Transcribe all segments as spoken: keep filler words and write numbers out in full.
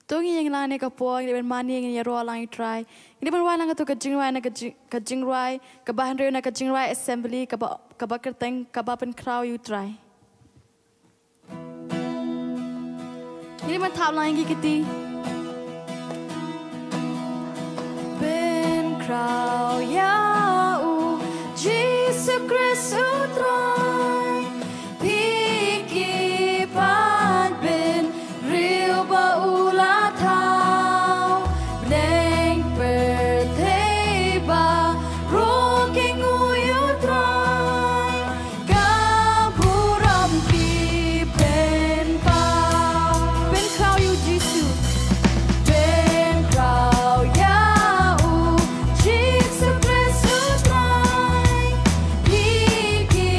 To ngin ïeng lang ha kane ka por, ngin ïa mane, ngin ïaroh lang ïa u Trai. Ngin ïa wan lang ha kato ka jingrwai na ka jing-, ka jingrwai kaba hynriew na ka jingrwai assembly kaba, kaba kyrteng kaba pynkhraw ïa u Trai. Ngin ïa thap lang ïa ki kti. Pynkhraw ïa u Jisu Khrist u Trai. Phi ki paid bynriew ba u la thaw, bneng pyrthei baroh ki ngui ïa u Trai, ka burom ki pynpaw. Pynkhraw ïa u Jisu. Pynkhraw ïa u Jisu Khrist u Trai. Phi ki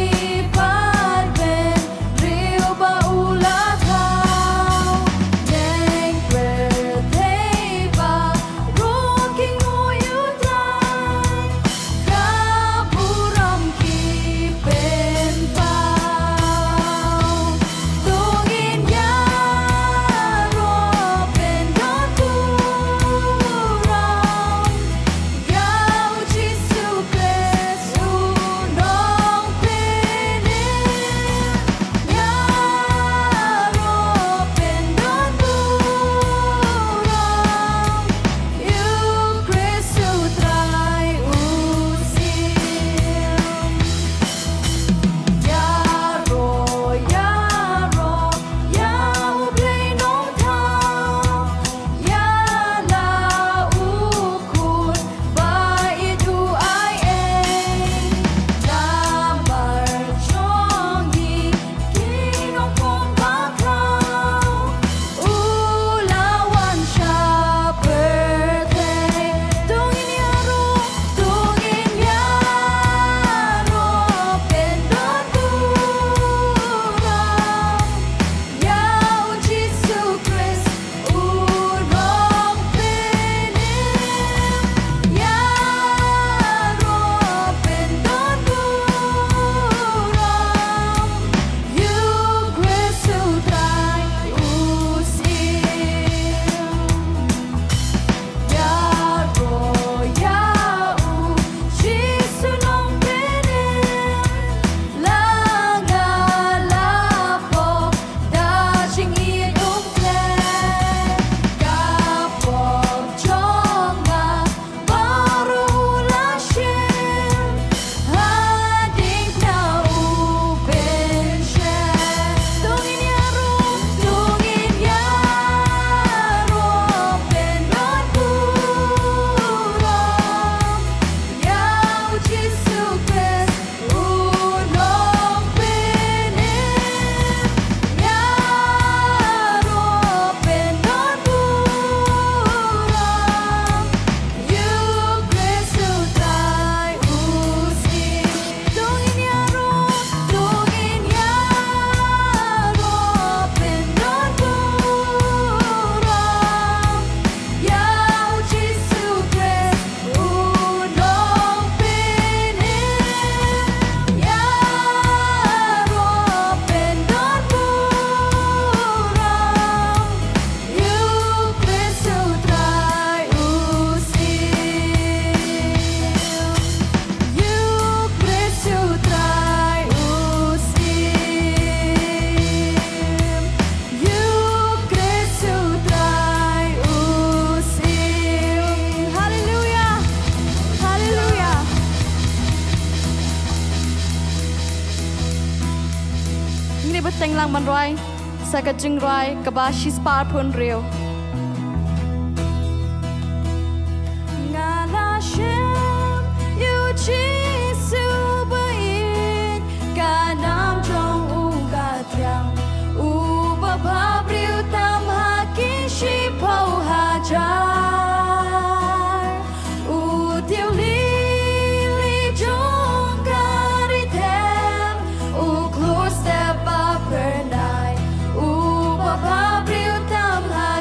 paid bynriew ba u la thaw, bneng pyrthei baroh ki ngui ïa u Trai, ka burom ki pynpaw. To ngin ïaroh pyndonburom ïa u Jisu Khrist u Nongpynim. Ïaroh pyndonburom ïa u Khrist u Trai u Siem. Ïaroh, ïaroh ïa u Blei Nongthaw, ïa la u khun ba ïeit u ai ei. Namar jong ngi ki nongpop bakhraw, u la wan sha pyrthei. To ngin ïaroh, to ngin ïaroh pyndonburom ïa u Jisu Khrist u Nongpynim. Ïaroh pyndonburom ïa u Khrist u Trai u Siem. Ïaroh ïa u Jisu Nongpynim. La nga la pop da jingïeit u Blei. Ka pop jong nga baroh u la shim hadien ba u pynshem. To ngin ïaroh, to ngin ïaroh pyndonburom ïa u Jisu Khrist u Nongpynim. Ïaroh pyndonburom ïa u Khrist u Trai u Siem. To ngin ïaroh, to ngin ïaroh pyndonburom ïa u Jisu Khrist u Nongpynim. Ïaroh pyndonburom ïa u Khrist u Trai u Siem. Ïa u Khrist u Trai u Siem. Ïa u Khrist u Trai u Siem. Haleluia. Haleluia. Ngin ïa bteng lang ban rwai sa ka jingrwai kaba shispah arphew hynriew. Nga la shem ïa u Jisu ba ïeit, ka nam jong u ka thiang, uba phah briew tam ha ki shiphew hajar. U tiew lili jong ka ri them, u khlur step ba phyrnai, uba phah briew tam ha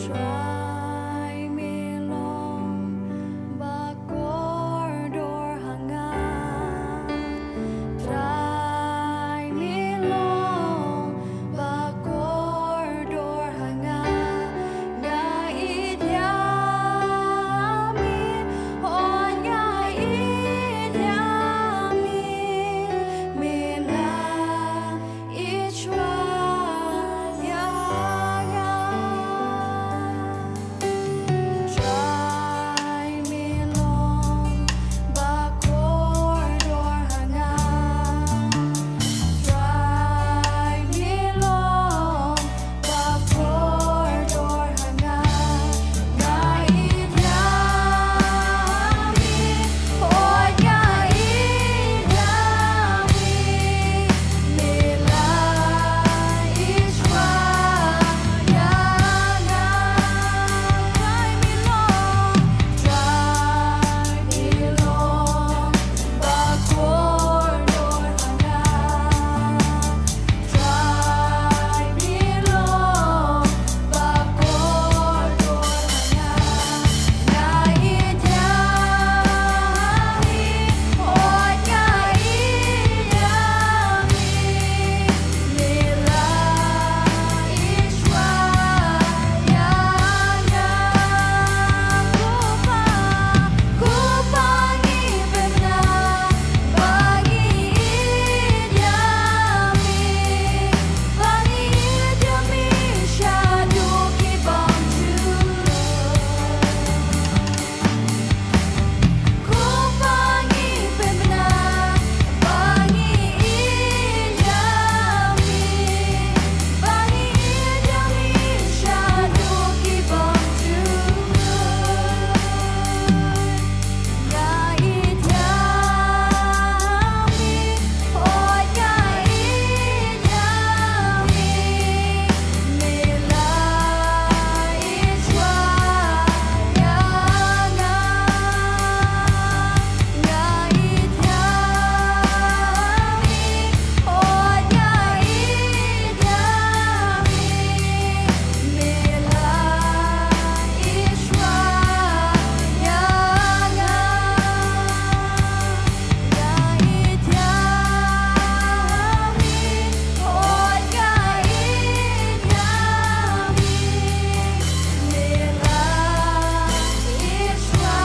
Trai, me long ba kordor ha nga. Trai, me long ba kordor ha nga. Nga ïeit ïa me, oh nga ïeit ïa me. Me la ïeit shuwa ïa nga. Trai, me long ba kordor ha nga. Trai, me long ba kordor ha nga. Nga ïeit ïa me, oh nga ïeit ïa me. Me la ïeit shuwa ïa nga. Trai, me long, trai, me long ba kordor ha nga. Trai, me long ba kordor ha nga. Nga ïeit ïa me, oh nga ïeit ïa me. Me la ïeit shuwa ïa nga. Ko Pa, ko Pa, ngi pynbna ba ngi ïeit ïa me, ba ngi ïeit ïa me shaduh ki bymjukut. Ko Pa, ngi pynbna ba ngi ïeit ïa me, ba ngi ïeit ïa me shaduh ki bymjukut. Nga ïeit ïa me, oh nga ïeit ïa me. Me la ïeit shuwa ïa nga. Nga ïeit ïa me, oh nga ïeit ïa me. Me la ïeit shuwa ïa nga. Nga ïeit ïa me, oh nga ïeit ïa me. Me la ïeit shuwa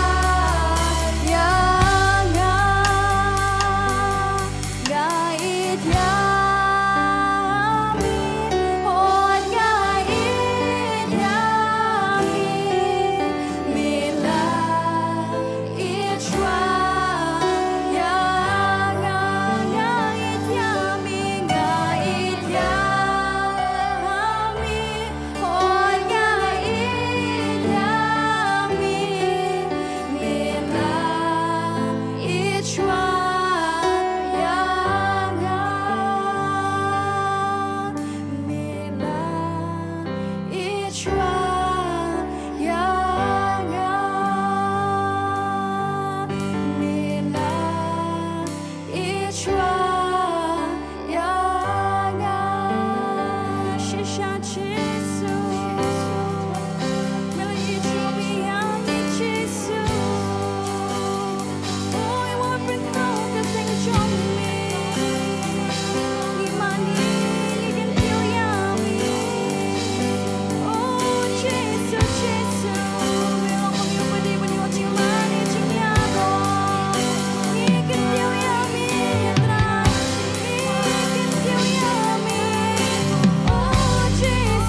ïa nga. Nga ïeit ïa me, oh nga ïeit ïa me. Me la ïeit shuwa ïa nga. Nga ïeit ïa me, nga ïeit ïa me, oh nga ïeit ïa me. Me la ïeit shuwa ïa nga. Me la ïeit shuwa ïa nga. Me la ïeit shuwa ïa nga. Shisha Jisu. Me la ïeit shuwa ïa me Jisu. Oh, I want to know the things from me. Ngi mane, ngi kyntiew ïa me. Oh, Jisu, Jisu. Me ong kum ïa u bad i ban ïoh jingmane jingïaroh. Ngi kyntiew ïa me, Trai. Ngi kyntiew ïa me. Oh, Jisu.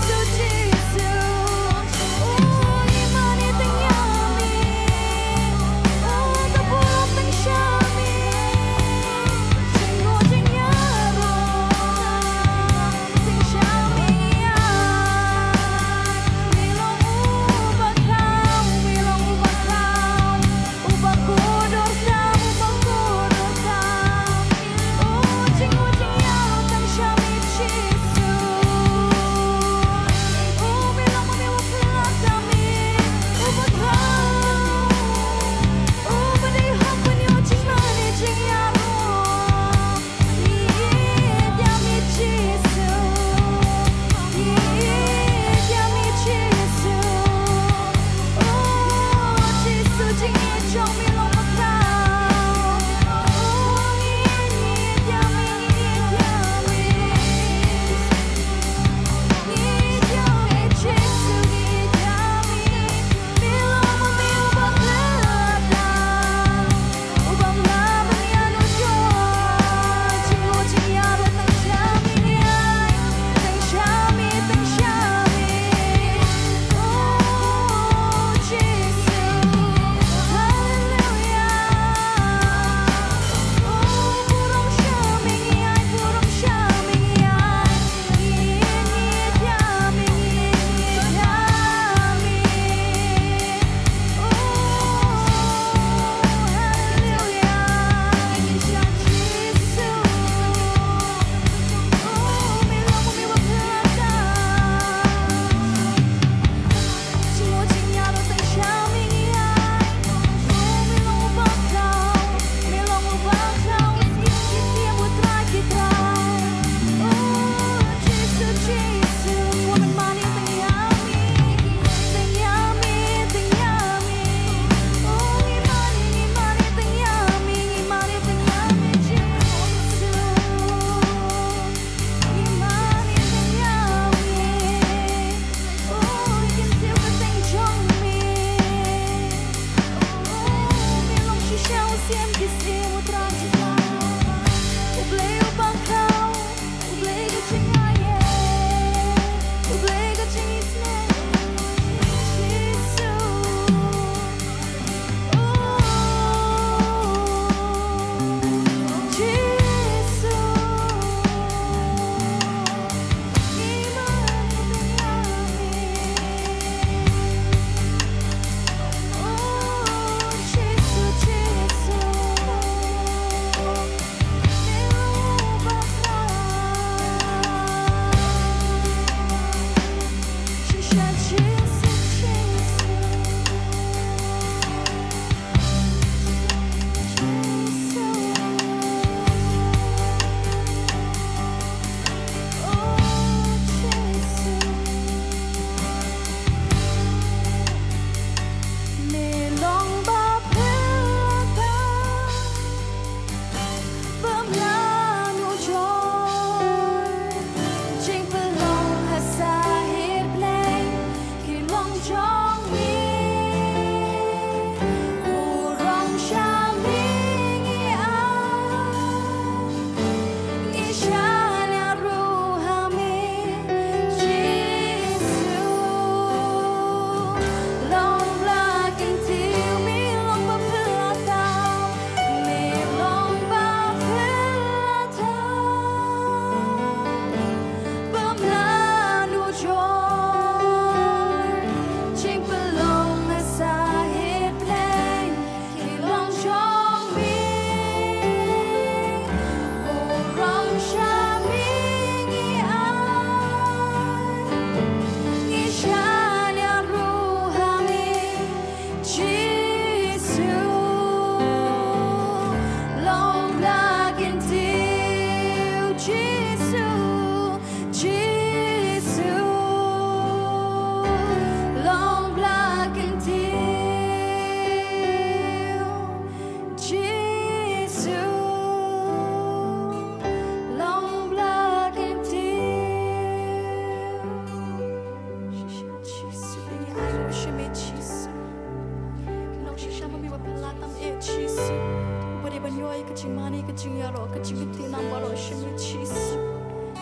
Ïaroh ka jingkitnam baroh sha me Jisu.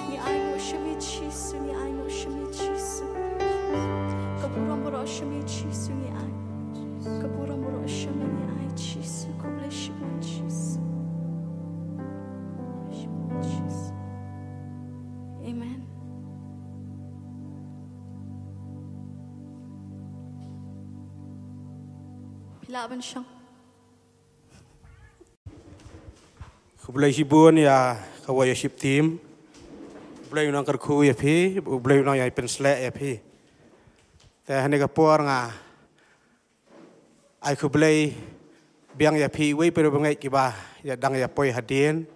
Ngi ai nguh sha me Jisu, ngi ai nguh sha me Jisu. Ka burom baroh sha me Jisu ngi ai. Ka burom baroh sha me ngi ai Jisu. Khublei shibun Jisu. Shibun Jisu. Amen. Phi lah ban shong. Khublei shibun ïa ka worship team. Khublei u nang kyrkhu ïa phi, khublei u nang ïa pynsleh ïa phi. Te hane ka por nga ai khublei biang ïa phi iwei pa iwei ba ngeit kiba ïa dang ïa poi hadien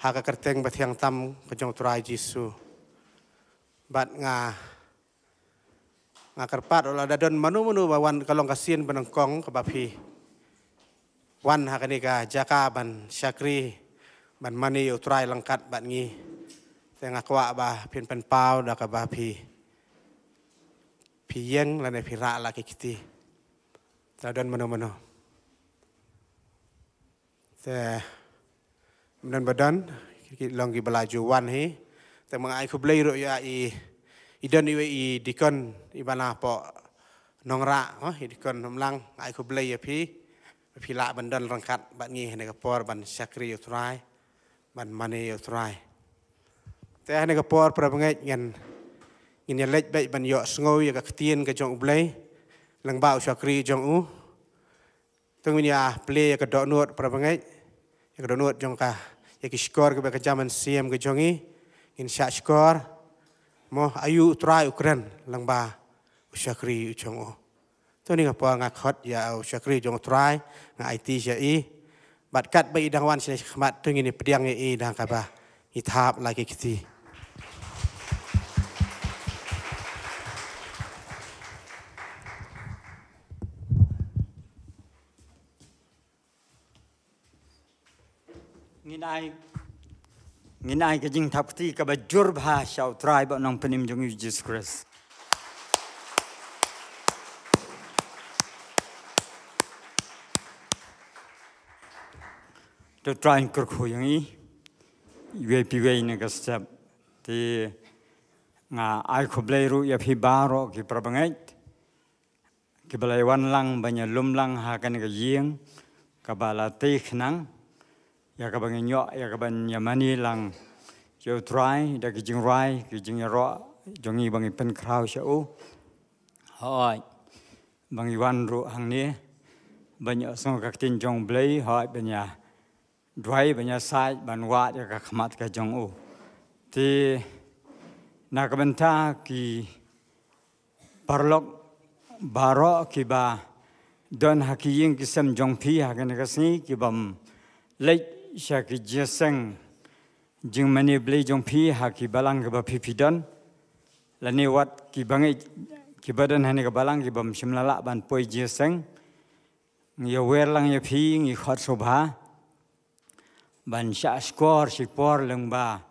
ha ka kyrteng ba thiang tam ka jong u Trai Jisu. Bad nga nga kyrpad la da don mano mano ba wan ka long ka sien ba nyngkong kaba phi wan ha kane ka jaka ban shakri ban mane ïa u Trai ryngkat bad ngi. Te nga kwah ba phin pynpaw da kaba phi phi ïeng lane phi rah la ki kti. Te don mano mano. Te mnan ba don ki long kiba la ju wan hi. Te ma nga ai khublei ruh ïa i i don iwei i dikon iba na poh Nongrah, oh, i dikon Umlang, nga ai khublei ïa phi. Phi lah ban don ryngkat bad ngi hane ka por ban shakri ïa u Trai, ban mane ïa u Trai. Te hane ka por para bangeit ngin ngin ïa leit beit ban ïohsngew ïa ka ktien ka jong U Blei lyngba u shakri jong u. Te ngin ïa plie ïa ka dohnud para bangeit, ïa ka dohnud jong ka, ïa ki shkor kiba ka jam mynsiem ka jong ngi. Ngin shah shkor. Mo, aïu u Trai u kren lyngba u shakri u jong u. Te hane ka por nga khot ïa u shakri jong u Trai, nga aiti sha i. Bad katba i dang wan shane shakhmat te ngin ïa pdiang ïa i da kaba ngi thap la ki kti. Ngin ai, ngin ai ka jingthap kti kaba jur bha sha u Trai bad u Nongpynim jong ngi Jisu Khrist. To u Trai un kyrkhu ïa ngi iwei pa iwei na ka step. Te nga ai khublei ruh ïa phi baroh ki para bangeit kiba la wan lang ban ïa lum lang ha kane ka ïing kaba la tei khnang ïa kaba ngin ïoh ïa kaban ïa mane lang ïa u Trai da ki jingrwai ki jingïaroh jong ngi ba ngi pynkhraw sha u. Hooid, ba ngi wan ruh hangne ban ïohsngew ka ktien jong U Blei, hooid, ban ïa duwai ban ïa said ban wad ïa ka khmat ka jong u. Te na ka bynta ki paralok baroh kiba don ha ki ïing ki sem jong phi ha kane ka sngi kibym leit sha ki jingïaseng jingmane Blei jong phi ha ki balang kiba phi phi don, lane wat ki bangeit kiba don ha kane ka balang kibym shym la lah ban poi jingïaseng, ngi ïa wer lang ïa phi, ngi khot sngewbha ban shah shkor shipor lyngba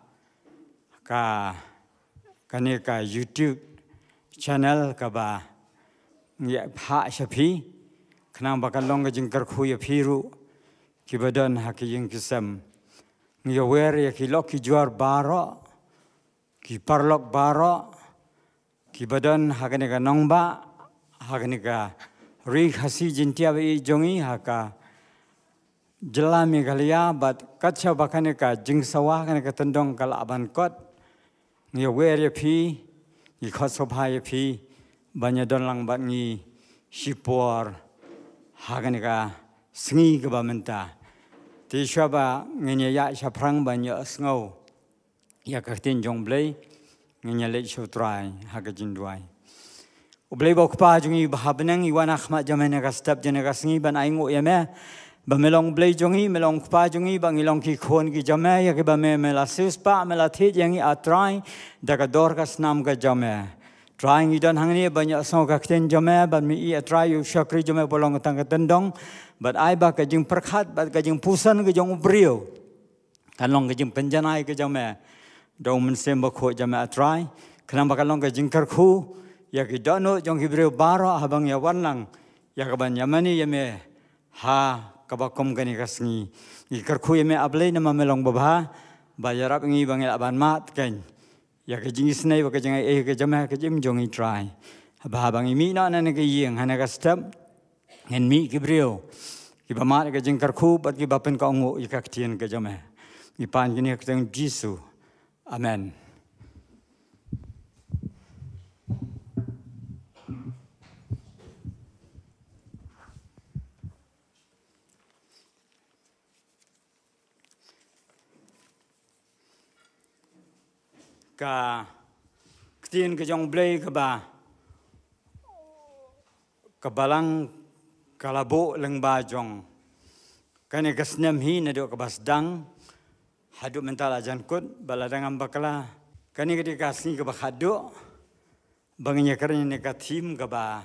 ka, kane ka YouTube channel kaba ngi ïa phah sha phi, khnang ba kan long ka jingkyrkhu ïa phi ruh kiba don ha ki ïing ki sem. Ngi ïa wer ïa ki lok ki jwar baroh, ki paralok baroh kiba don ha kane ka nongbah, ha kane ka ri Khasi Jaintia ba ïeit jong ngi, ha ka jylla Meghalaya, bad kat shaba kane ka jingsawa, kane ka tyndong ka lah ban kot. Ngi ïa wer ïa phi, ngi khot sngewbha ïa phi ban ïa don lang bad ngi shipor ha kane ka sngi kaba mynta. Te shwa ba ngin ïa ïaid shaphrang ban ïohsngew ïa ka ktien jong U Blei, ngin ïa leit sha U Trai ha ka jingduwai. U Blei ba u Kpa jong ngi ba ha bneng, ngi wan ha khmat jong me na ka step jong kane ka sngi ban ainguh ïa me ba me long U Blei jong ngi, me long U Kpa jong ngi, ba ngi long ki khun ki jong me, ïa kiba me, me la siewspah, me la thied ïa ngi, A Trai, da ka dor ka snam ka jong me. Trai, ngi don hangne ban ïohsngew ka ktien jong me, bad me i, A Trai, ïa u shakri jong me ba long tang ka tyndong, bad ai ba ka jingpyrkhat bad ka jingpuson ka jong u briew kan long ka jingpynjanai ka jong me da u Mynsiem Bakhuid jong me, A Trai, khnang ba kan long ka jingkyrkhu ïa ki dohnud jong ki briew baroh haba ngi ïa wan lang ïa kaban ïa mane ïa me ha kaba kum kane ka sngi. Ngi kyrkhu ïa me A Blei namar me long babha, ba ïarap ngi ba ngi lah ban mad kein ïa ka jingisynei bad ka jingai ei ka jong me ha ka jingim jong ngi Trai. Haba, haba ngi mih noh na kane ka ïing, ha kane ka step, ngin mih ki briew kiba mad ïa ka jingkyrkhu bad kiba pynkohnguh ïa ka ktien ka jong me. Ngi pan kine ha ka kyrteng Jisu. Amen. Ka ktien ka jong U Blei kaba, ka Balang ka la buh lyngba jong kane ka snem hi naduh kaba sdang haduh mynta la jan kut, ba la dang ym bakla. Kane ka dei ka sngi kaba khatduh ba ngin ïakren ïa kane ka theme kaba,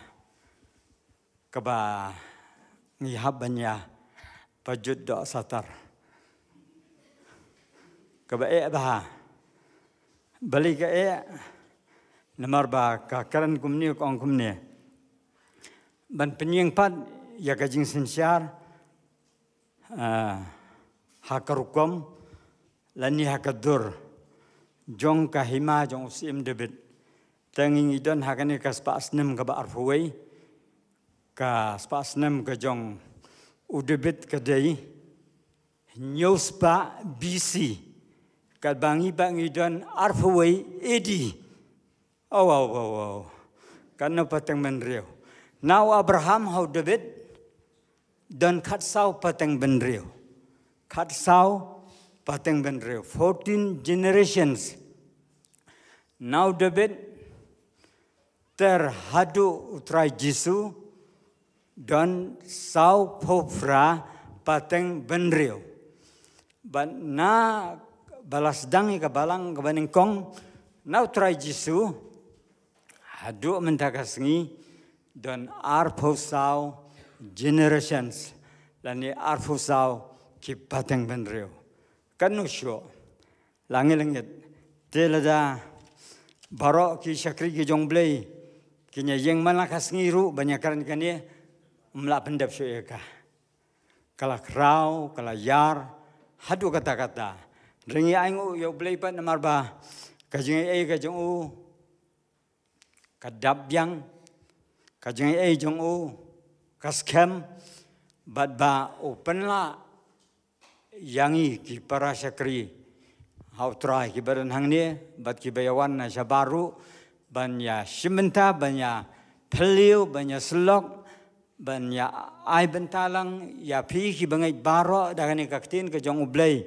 kaba ngi hap ban ïa pajut doh satar. Kaba eh bha. Balei ka eh? Namar ba ka kren kumne, ka ong kumne. Ban pynïeng pat ïa ka jingsynshar, ah, ha ka rukom lane ha ka dur jong ka hima jong u Syiem David. Te ngi ngi don ha kane ka spah snem kaba arphew wei, ka spah snem ka jong u David ka dei hynñiew spah B C. Katba ngi pat ngi don arphew wei A D. Oh, wow, wow, wow. Katno pateng bynriew. Na u Abraham ha u David, don khatsaw pateng bynriew. Khatsaw pateng bynriew. Fourteen generations. Na u David ter haduh u Trai Jisu, don sawphew phra pateng bynriew. Bad na ba la sdang ïa ka Balang kaba nyngkong, na u Trai Jisu, haduh mynta ka sngi, don arphew saw generations, lane arphew saw ki pateng bynriew. Katno shuh. Langi langit. Te lada baroh ki shakri ki jong U Blei kin ïa ïeng man la ka sngi ruh ban ïakren kane, ym lah pyndep shuh ïa ka. Ka la khraw, ka la ïar haduh katta katta. Hynrei ngi ainguh ïa U Blei pat namar ba ka jingai ei ka jong u ka dap biang, ka jingai ei jong u ka skhem, bad ba u pynlah ïa ngi ki para shakri ha u Trai, kiba don hangne bad kiba ïa wan na shabar ruh, ban ïa shim bynta, ban ïa phylliew, ban ïa syllok, ban ïa ai bynta lang ïa phi kiba ngeit baroh da kane ka ktien ka jong U Blei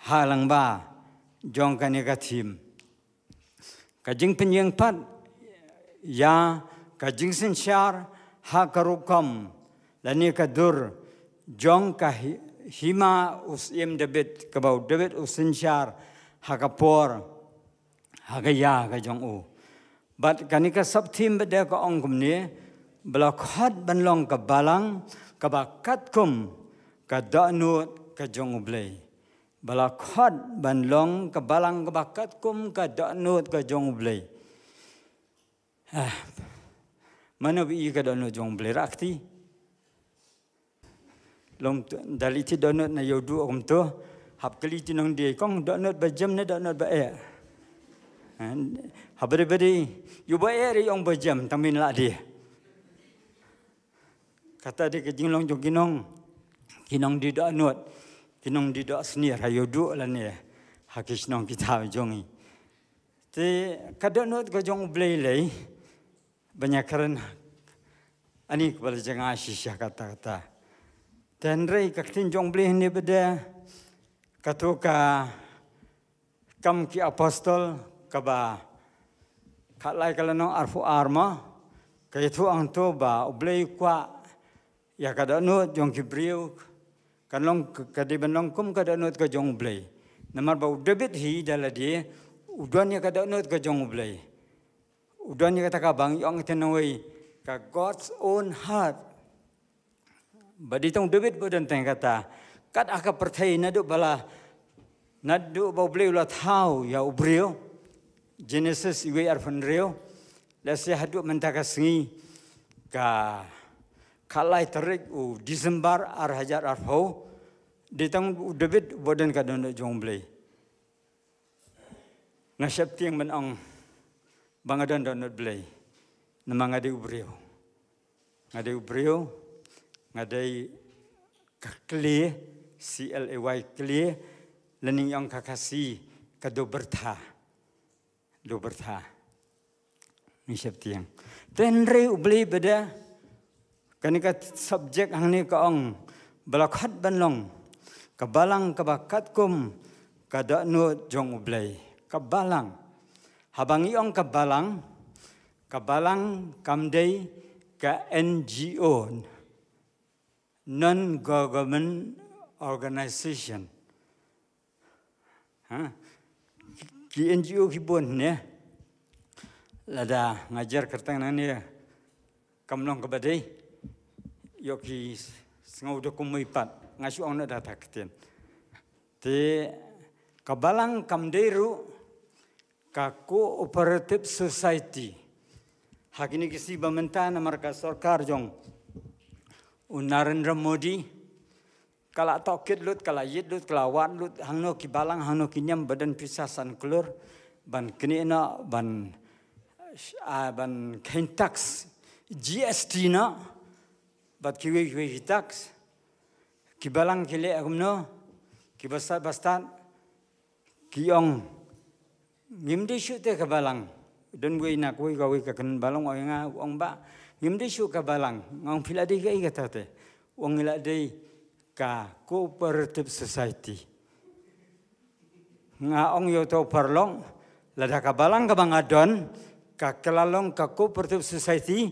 ha lyngba jong kane ka theme. Ka jingpynïeng pat ïa ka jingsynshar ha ka rukom lane ka dur jong ka hi-, hima u Syiem David, kaba u David u synshar ha ka por, ha ka ïa ka jong u. Bad kane ka sub theme pat de ka ong kumne, ba la khot ban long ka Balang kaba katkum ka dohnud ka jong U Blei. Ba la khot ban long ka Balang kaba katkum ka dohnud ka jong U Blei. Ah, mano ba i ka dohnud jong U Blei, rah kti. Long tu, da leit thied dohnud na ïoh duh kumto. Hap kylli ti nongdie, kong dohnud ba jem ne dohnud ba eh? Ha, haba dei ba dei ïoh ba eh ruh ong ba jem, tang ba in lah die. Kata dei ka jinglong jong ki nong, ki nongdie dohnud, ki nongdie dohsnier ha ïoh duh lane ha ki shnong ki thaw jong ngi. Te ka dohnud ka jong U Blei lei, ban ïakren, ani kaba la jngai shisha katta katta. Te hynrei ka ktien jong U Blei hangne pat de, kato ka Kam ki Apostol kaba khatlai ka lynnong arphew ar ma, ka ïathuh hangto ba U Blei u kwah ïa ka dohnud jong ki briew kan long, ka dei ban long kum ka dohnud ka jong U Blei. Namar ba u David hi da lade u don ïa ka dohnud ka jong U Blei. U don ïa kata kaba ngi ong te nongwei ka God's own heart. Ba dei tang u David ba u don tang kata. Kat ha ka pyrthei naduh ba la, naduh ba U Blei u la thaw ïa u briew, Genesis iwei arphew hynriew, lehse haduh mynta ka sngi ka Ka lai tarik u December ar hajar arphew, dei tang u David uba don ka dohnud jong U Blei. Nga sheptieng ban ong ba nga don dohnud Blei, namar nga dei u briew. Nga dei u briew, nga dei ka kli, C L A Y, kli, lane ngi ong ka Khasi, ka dubyrtha. Dubyrtha. Ngi sheptieng. Te hynrei U Blei bad kane ka subject hangne ka ong ba la khot ban long ka balang kaba katkum ka dohnud jong U Blei. Ka balang. Haba ngi ong ka balang, ka balang kam dei ka N G O, non government organization. Ha? Ki N G O ki bun ne. Lada nga jer kyrteng nangne kam long kaba dei. Ïoh ki sngew da kumwei pat. Nga shu ong noh da ta ktien. Te ka balang kam dei ruh ka cooperative society. Ha kine ki sngi ba mynta namar ka sorkar jong u Narendra Modi, ka la tohkit lut, ka la ïit lut, ka la wad lut, hangno ki balang, hangno ki niam ba don pisa san klur, ban knieh noh, ban, ah, ban kheiñ tax, G S T noh, bad kiwei kiwei ki tax, ki balang ki leh kumno, ki bastad bastad, ki ong, ngim dei shuh te ka balang. Don wei na kawei kawei ka kynbalang ong ïa nga, ong ba, ngim dei shuh ka balang. Nga ong phi la dei kaei kata te. Ong ngi la dei ka cooperative society. Nga ong ïa uto u paralok, lada ka balang kaba nga don ka kylla long ka cooperative society,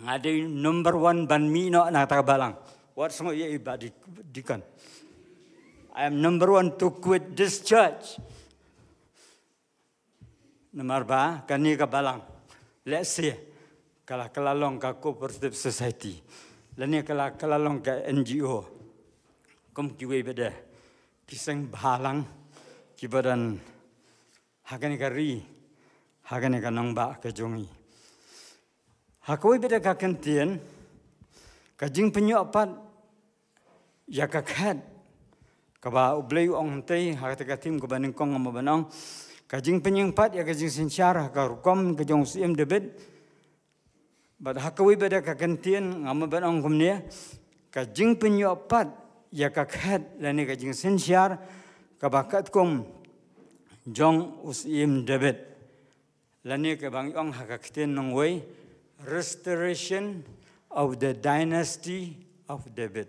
nga dei number one ban mih noh na kata ka balang. Wat sngew ïa i Bah Dik-, Dikon. I am number one to quit this church. Namar ba kane ka balang, let's say, ka la kylla long ka cooperative society, lane ka la kylla long ka N G O, kum kiwei pat de ki seng balang kiba don ha kane ka ri, ha kane ka nongbah ka jong ngi. Ha kawei pat de ka kyntien, ka jingpynïoh pat ïa ka khet, kaba U Blei u ong hangtei, ha kata ka theme kaba nyngkong nga mut ban ong, ka jingpynïeng pat ïa ka jingsynshar ha ka rukom ka jong u Syiem David. Bad ha kawei pat de ka kyntien nga mut ban ong kumne, ka jingpynïoh pat ïa ka khet lane ka jingsynshar kaba katkum jong u Syiem David. Lane kaba ngi ong ha ka ktien nongwei, restoration of the dynasty of David.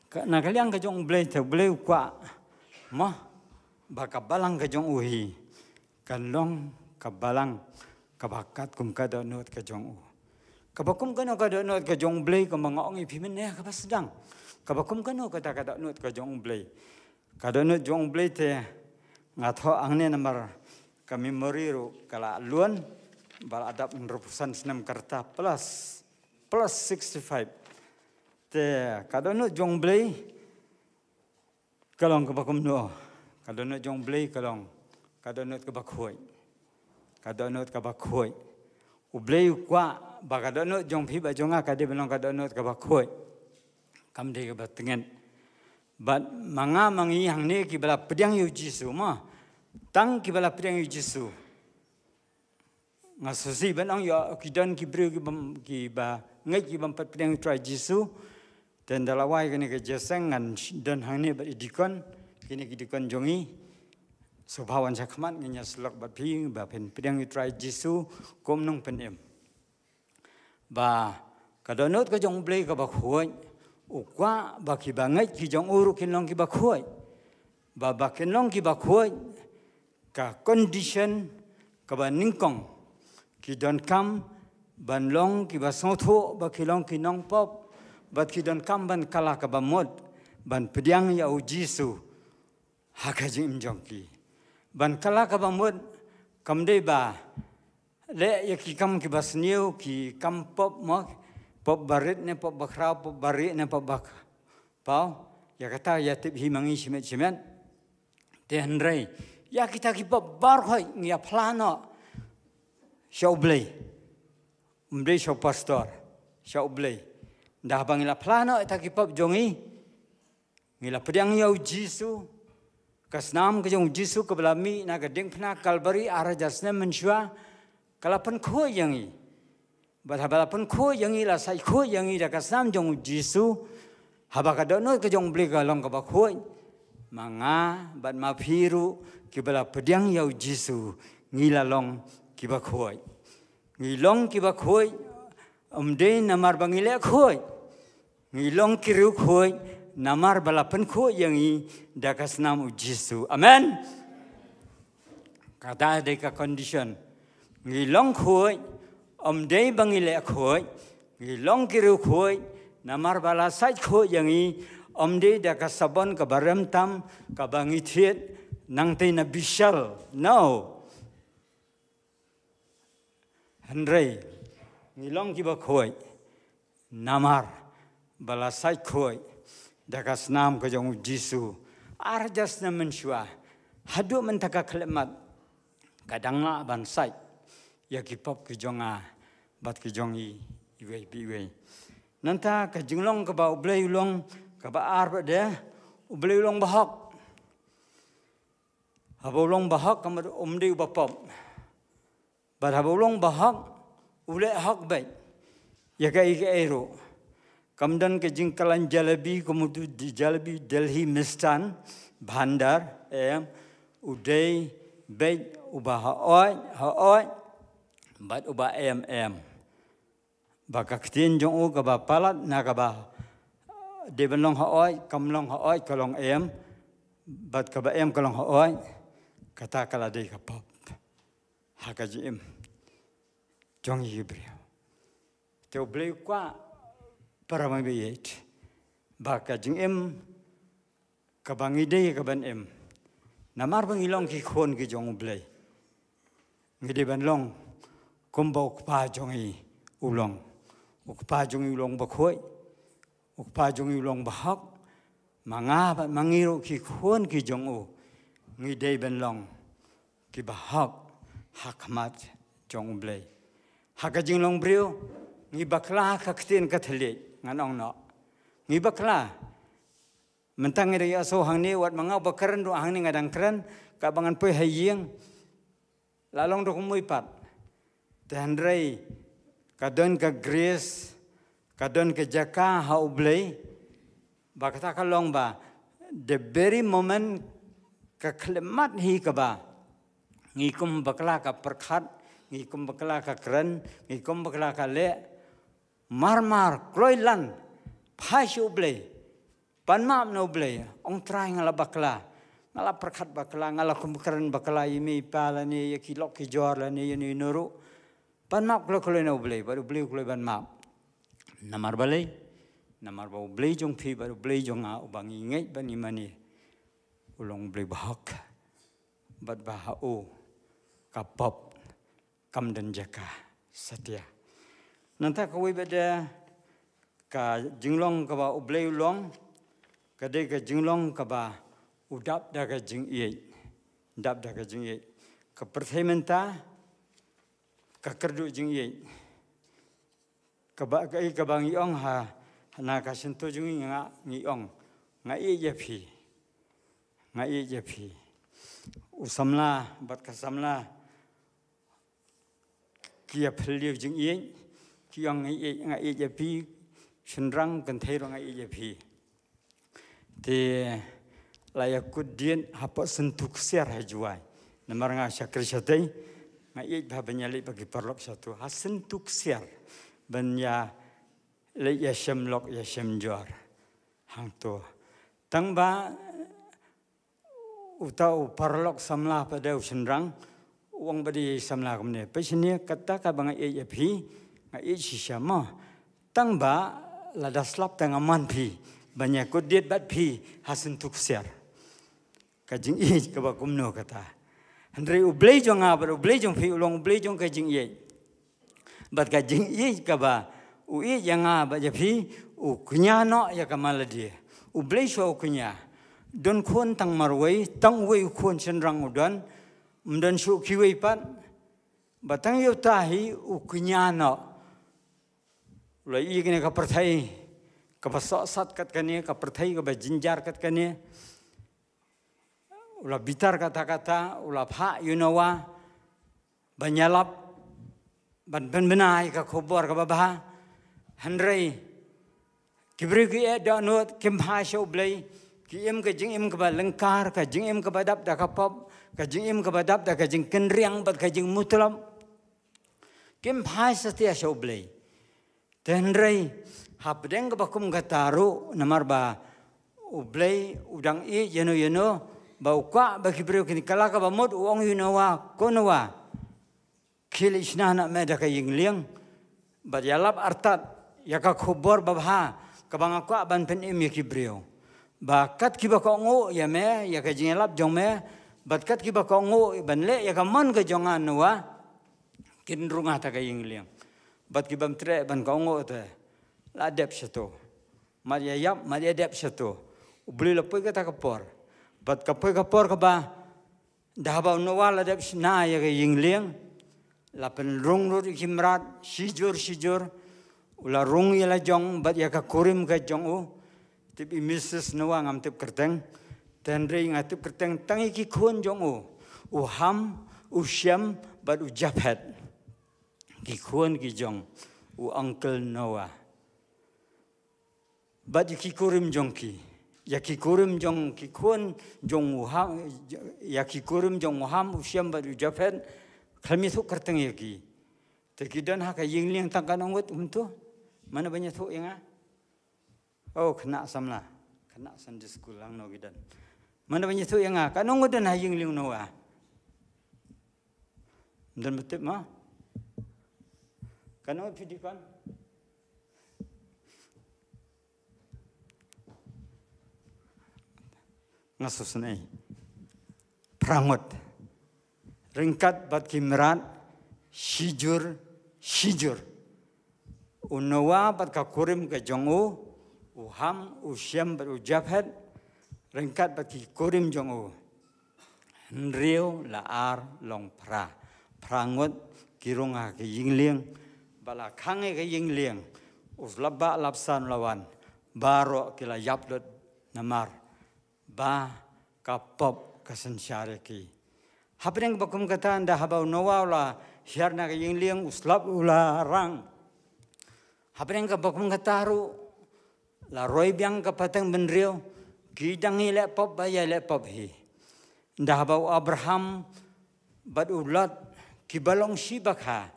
Ka, na ka liang ka jong U Blei te, U Blei u kwah mo ba ka balang ka jong u hi kan long ka balang kaba katkum ka dohnud ka jong u. Kaba kum kano ka dohnud ka jong U Blei, kumba nga ong ïa phi mynne, kaba sdang. Kaba kum kano kata ka dohnud ka jong U Blei. Ka dohnud jong U Blei te nga thoh hangne namar ka memory ruh ka la lun, ba la dap hynriewphew san snem ka rta plus, plus sixty-five. Te ka dohnud jong U Blei ka long kaba kumno? Ka dohnud jong U Blei ka long ka dohnud kaba khuid. Ka dohnud kaba khuid. U Blei u kwah ba ka dohnud jong phi bad jong nga ka dei ban long ka dohnud kaba khuid. Kam dei kaba tngit. Bad ma nga ma ngi hangne kiba la pdiang ïa u Jisu mo. Tang kiba la pdiang ïa u Jisu. Nga sngewsih ban ong ïoh ki don ki briew kiba, kiba ngeit ki bym pat pdiang ïa u Trai Jisu. Te ynda la wai kane ka jingïaseng ngan don hangne bad i deacon, kine ki deacon jong ngi. Sngewbha wan sha khmat, ngin ïasyllok bad phi ba phin pdiang ïa u Trai Jisu kum u nongpynim. Ba ka dohnud ka jong U Blei kaba khuid, u kwah ba kiba ngeit ki jong u ruh kin long kiba khuid. Ba, ba kin long kiba khuid, ka condition kaba nyngkong, ki donkam ban long kiba sngewthuh ba ki long ki nongpop, bad ki donkam ban kylla kaba mut ban pdiang ïa u Jisu ha ka jingim jong ki. Ban kylla kaba mut kam dei ba leh ïa ki kam kiba sniew, ki kam pop mo, pop barit ne pop bakhraw, pop barieh ne pop bakpaw. Ïa kata ïa tip hi ma ngi shimet shimet. Te hynrei ïa kita ki pop baroh ngi ïa phla noh sha U Blei. Ym dei sha u pastor, sha U Blei. Ynda haba ngi la phla noh ïa kita ki pop jong ngi, ngi la pdiang ïa U Jisu. Ka snam ka jong U Jisu kaba la mih na ka diengphna Kalbari ar hajar snem mynshuwa, ka la pynkhuid ïa ngi. Bad haba la pynkhuid ïa ngi, la sait khuid ïa ngi da ka snam jong U Jisu. Haba ka dohnud ka jong U Blei ka long kaba khuid, ma nga bad ma phi ruh kiba la pdiang ïa U Jisu, ngi la long kiba khuid. Ngi long kiba khuid, ym dei namar ba ngi leh khuid. Ngi long ki riewkhuid namar ba la pynkhuid ïa ngi da ka snam U Jisu. Amen. Kata dei ka condition. Ngi long khuid, ym dei ba ngi leh khuid. Ngi long ki riewkhuid namar ba la sait khuid ïa ngi, ym dei da ka sabon kaba rem tam, kaba ngi thied nangtei na bishar. No. Hynrei ngi long kiba khuid namar ba la sait khuid da ka snam ka jong U Jisu. Ar hajar snem mynshuwa, haduh mynta ka khyllipmat, ka dang lah ban sait ïa ki pop ki jong nga bad ki jong i, iwei pa iwei. Nangta ka jinglong kaba U Blei u long kaba ar pat de, U Blei u long bahok. Haba u long bahok, ka mut um dei uba pop. Bad haba u long bahok, u leh hok beit ïa kaei kaei ruh. Kam don ka jingkylla jalebi, kum uto u jalebi Delhi Misthan Bhandar, em, u dei beit uba haoid, haoid, bad uba em, em. Ba ka ktien jong u kaba palat na kaba dei ban long haoid, kam long haoid, ka long em, bad kaba em ka long haoid, kata ka la dei ka pop ha ka jingim jong ngi ki briew. Te U Blei u kwah, para bangeit, ba ka jingim kaba ngi dei ka ban im, namar ba ngi long ki khun ki jong U Blei, ngi dei ban long kumba U Kpa jong ngi u long. U Kpa jong ngi u long bakhuid, U Kpa jong ngi u long bahok. Ma nga bad ma ngi ruh ki khun ki jong u, ngi dei ban long kiba hok ha khmat jong U Blei. Ha ka jinglong briew, ngi bakla, ka ktien ka thylliej ngan ong noh, ngi bakla. Mynta ngi dang ïohsngew hangne, wat ma nga uba kren ruh, hangne nga dang kren, kaba ngan poi ha ïing, la long da kumwei pat. Te hynrei ka don ka grace, ka don ka jaka ha U Blei, ba kata ka long ba the very moment, ka khyllipmat hi kaba ngi kum bakla ka pyrkhat, ngi kum bakla ka kren, ngi kum bakla ka leh, marmar kloi lan phai sha U Blei, pan map na U Blei, ong Trai, nga la bakla, nga la pyrkhat bakla, nga la kum kren bakla ïa i mei i pa lane ïa ki lok ki jor lane ïa ino ino ruh. Pan map kloi kloi na U Blei, bad U Blei u kloi ban map. Namar balei? Namar ba U Blei jong phi bad U Blei jong nga uba ngi ngeit bad ngi mane, u long U Blei bahok, bad ba ha u ka pop kam don jaka satia. Nangta kawei pat de, ka jinglong kaba U Blei u long, ka dei ka jinglong kaba u dap da ka jingïeit. Dap da ka jingïeit. Ka pyrthei mynta ka kyrduh jingïeit. Kaba, kaei kaba ngi ong ha, na ka shyntur jong ngi, nga, ngi ong, nga ïeit ïa phi. Nga ïeit ïa phi. U samla bad ka samla ki ïa phylliew jingïeit, ki ong nga ïeit, nga ïeit ïa phi. Shynrang kynthei ruh nga ïeit ïa phi. Te la ïa kut diet hapoh Syntu Ksiar ha Jowai. Namar nga shakri shatei, nga ïeit bha ban ïa leit bad ki paralok shato ha Syntu Ksiar, ban ïa leit ïa shem lok ïa shem jor hangto. Tang ba uta u paralok samla pat de, u shynrang, u ong bad ïa i samla kumne, peit shane, kata kaba nga ïeit ïa phi, nga ïeit shisha mo. Tang ba lada slap te nga mon phi ban ïa kut diet bad phi ha Syntu Ksiar. Ka jingïeit kaba kumno kata. Hynrei U Blei jong nga bad U Blei jong phi u long U Blei jong ka jingïeit. Bad ka jingïeit kaba u ïeit ïa nga bad ïa phi, u kñia noh ïa ka malade. U Blei shuh u kñia. Don khun tang marwei, tang uwei u khun shynrang u don, ym don shuh kiwei pat. Ba tang ïa uta hi u kñia noh, U la ïohi kane ka pyrthei kaba sohsat kat kane, ka pyrthei kaba jynjar kat kane. U la bitar kata kata, u la phah ïa u Noah ban ïalap, ban pynbna ïa ka khubor kaba bha. Hynrei ki briew ki eh dohnud, kim bha sha U Blei, ki im ka jingim kaba lyngkar, ka jingim kaba dap da ka pop, ka jingim kaba dap da ka jingkynriang bad ka jingmutlop. Kim bha satia sha U Blei. Te hynrei hapdeng kaba kum kata ruh, namar ba U Blei u dang ïeit ïano ïano, ba u kwah ba ki briew kin kylla kaba mut, u ong ïa u Noah, ko Noah, khie leit shna noh me da ka ïing lieng bad ïalap artat ïa ka khubor babha kaba nga kwah ban pynim ïa ki briew. Ba kat kiba kohnguh ïa me, ïa ka jingïalap jong me, bad kat kiba kohnguh ban leh ïa ka mon ka jong nga Noah, kin rung ha ta ka ïing lieng. Bad ki bym treh ban kohnguh te la dep shato. Mat ïa ïap, mat ïa dep shato. U Blei la poi kata ka por. Bad ka poi ka por kaba, da haba u Noah la dep shna ïa ka ïing lieng, la pynrung lut ïa ki mrad shijur shijur. U la rung ïa la jong bad ïa ka kurim ka jong u. Tip i Misis Noah, ngam tip kyrteng. Te hynrei nga tip kyrteng tang ïa ki khun jong u, u Ham, u Shem bad u Japhet. Ki khun ki jong u Uncle Noah. Bad ïa ki kurim jong ki, ïa ki kurim jong ki khun jong u Ham, ïa ki kurim jong u Ham, u Shem bad u Japhet, khlem ïathuh kyrteng ïa ki. Te ki don ha ka ïing lieng tang katno ngut, um tu? Mano ban ïathuh ïa nga? Oh, khynnah samla, khynnah Sunday school lang no ki don. Mano ban ïathuh ïa nga, katno ngut don ha ïing lieng Noah? Don ba tip ma? Katno ngut phi, Deacon? Nga sngewsynei. Phra ngut. Ryngkat bad ki mrad shijur shijur. U Noah bad ka kurim ka jong u, u Ham, u Shem bad u Japhet, ryngkat bad ki kurim jong u. Hynriew la ar long phra. Phra ngut ki rung ha ka ïing lieng, ba la khang ïa ka ïing lieng. U slap ba lap san la wan, baroh ki la ïap lut namar ba ka pop ka synshar ïa ki. Hapdeng ba kum kata, ynda haba u Noah u la hiar na ka ïing lieng, u slap u la rang. Hapdeng ba kum kata ruh, la roi biang ka pateng bynriew, ki dang ïaleh pop ba ïaleh pop hi. Ynda haba u Abraham bad u Lot, ki ba long shi bakha,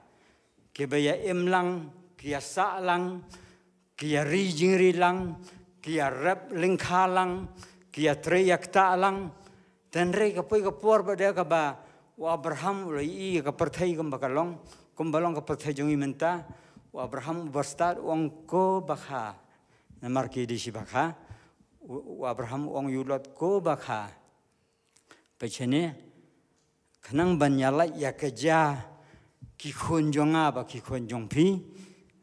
ki ba ïa im lang, ki ïa sah lang, ki ïa ri jingri lang, ki ïa rep lyngkha lang, ki ïa trei ïa ktah lang. Te hynrei ka poi ka por ba dei kaba u Abraham u la ïohi ïa ka pyrthei kumba ka long, kumba long ka pyrthei jong ngi mynta. U Abraham u ba stad u ong ko bakha, namar ki dei shi bakha. U, u Abraham u ong ïa u Lot ko bakha. Peit shane, khnang ban ïa lait ïa ka jia ki khun jong nga bad ki khun jong phi,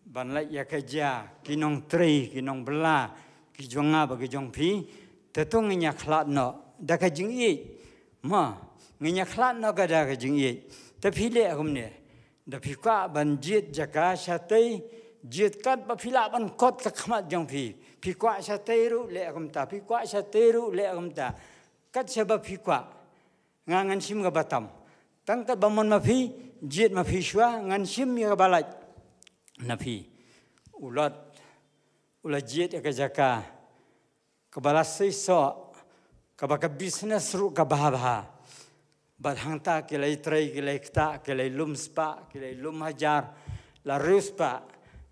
ban lait ïa ka jia ki nongtrei ki nongbylla ki jong nga bad ki jong phi, te to ngin ïa khlad noh da ka jingïeit. Ma, ngin ïa khlad noh ka da ka jingïeit. Te phi leh kumne, da phi kwah ban jied jaka shatei, jied kat ba phi lah ban kot ka khmat jong phi. Phi kwah shatei ruh leh kumta, phi kwah shatei ruh leh kumta. Kat shaba phi kwah. Nga ngan shim kaba tam. Tang kat ba mon ma phi, jied ma phi shuwa, ngan shim ïa kaba lait na phi. U Lot u la jied ïa ka jaka kaba la seisoh, kaba ka business ruh kaba bha. Bad hangta ki la ïatrei, ki la ïaktah, ki la ïalum spah, ki la ïalum hajar, la riewspah.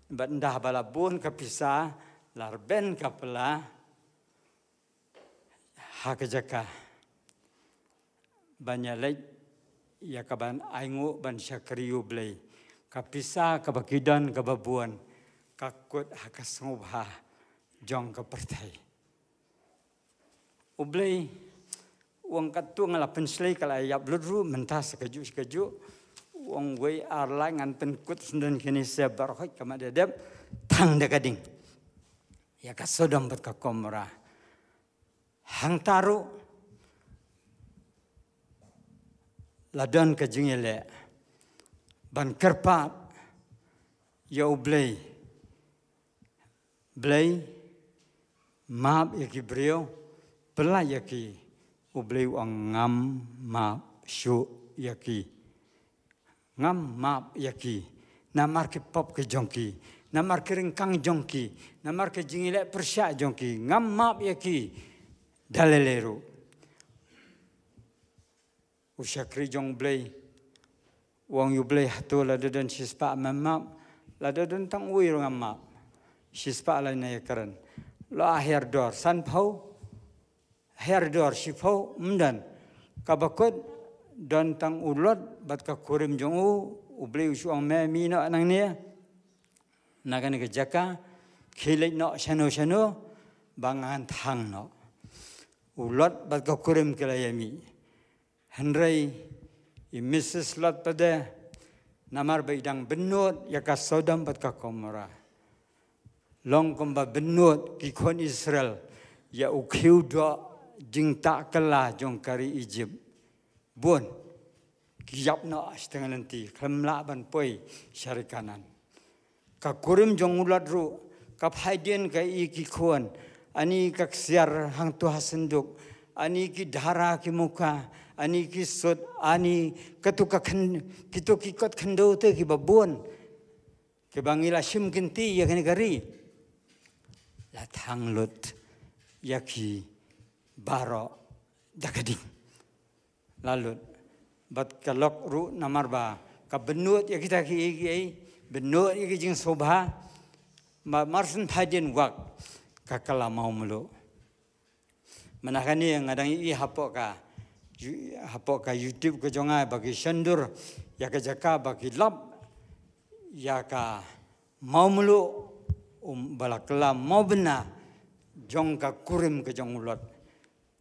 Bad ynda ba la bun ka pisa, la rben ka pla ha ka jaka ban ïa leit ïa ka ban ainguh ban shakri U Blei. Ka pisa kaba ki don kaba bun ka kut ha ka sngewbha jong ka pyrthei. U Blei u ong katto, nga la pynshlei, ka la ïap lut ruh mynta sa kajuh sa kajuh. U ong wei ar lai ngan pynkut syndon kine se baroh ka mat dep tang da ka ding. Ïa ka Sodom bad ka Gomorrah. Hangta ruh la don ka jingïaleh ban kyrpad ïa U Blei. Blei, map ïa ki briew, pyllait ïa ki. U Blei u ong ngam map shuh ïa ki. Ngam map ïa ki. Namar ki pop ki jong ki. Namar ki ryngkang jong ki. Namar ki jingïaleh pyrshah jong ki. Ngam map ïa ki. Da lei lei ruh. U shakri jong U Blei u ong ïa U Blei, hato lada don shispah me map, lada don tang uwei ruh ngam map. Shispah la ïa kren. Lo a hiar dor, san phew, hiar dor, shiphew, ym don. Kaba kut, don tang u Lot bad ka kurim jong u. U Blei u shu ong me mih noh nangne na kane ka jaka, khie leit noh shano shano, ba ngan thang noh. U Lot bad ka kurim ki la ïa mih. Hynrei i Mrs Lot pat de, namar ba i dang bynnud ïa ka Sodom bad ka Gomorrah, long kumba bynnud ki khun Israel ïa u khiew doh jingtah kylla jong ka ri Egypt. Bun ki ïap noh sha teng lynti, khlem lah ban poi sha ri Kanaan. Ka kurim jong u Lot ruh, ka phai dien ka ïa ki khun, ani ka ksiar hangto ha synduk, ani ki dhara ki muka, ani ki sut, ani kato ka khyn-, kito ki kot khyndew te kiba bun, kiba ngi la shim kynti ïa kane ka ri. La thang lut ïa ki baroh da ka ding. La lut. Bad ka lok ruh namar ba ka bynnud ïa kita kiei kiei, bynnud ïa ki jingsngewbha, ma-, mar shen phai dien wak, ka kylla mawmluh. Mynta kane nga dang ïohi hapoh ka, yu-, hapoh ka YouTube ka jong nga ba ki shondur ïa ka jaka ba ki lap ïa ka mawmluh, um, ba la kylla mawbynna jong ka kurim ka jong u Lot.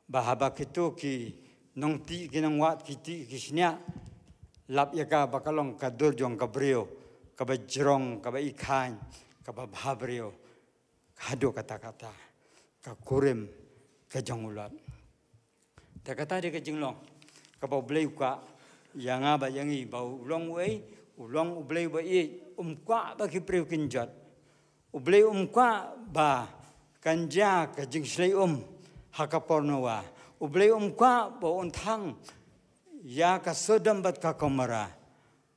Ba haba kito ki nongtih ki nongwad ki tih ki shniah, lap ïa ka ba ka long ka dur jong ka briew kaba jrong, kaba i khaiñ, kaba bha briew. Haduh katta katta ka kurim ka jong u Lot. Te kata dei ka jinglong kaba U Blei u kwah ïa nga bad ïa ngi, ba u long uei? U long U Blei uba ïeit, um kwah ba ki briew kin jot. U Blei um kwah ba kan jia ka jingshlei um ha ka por Noah. U Blei um kwah ba un thang ïa ka Sodom bad ka Gomorrah.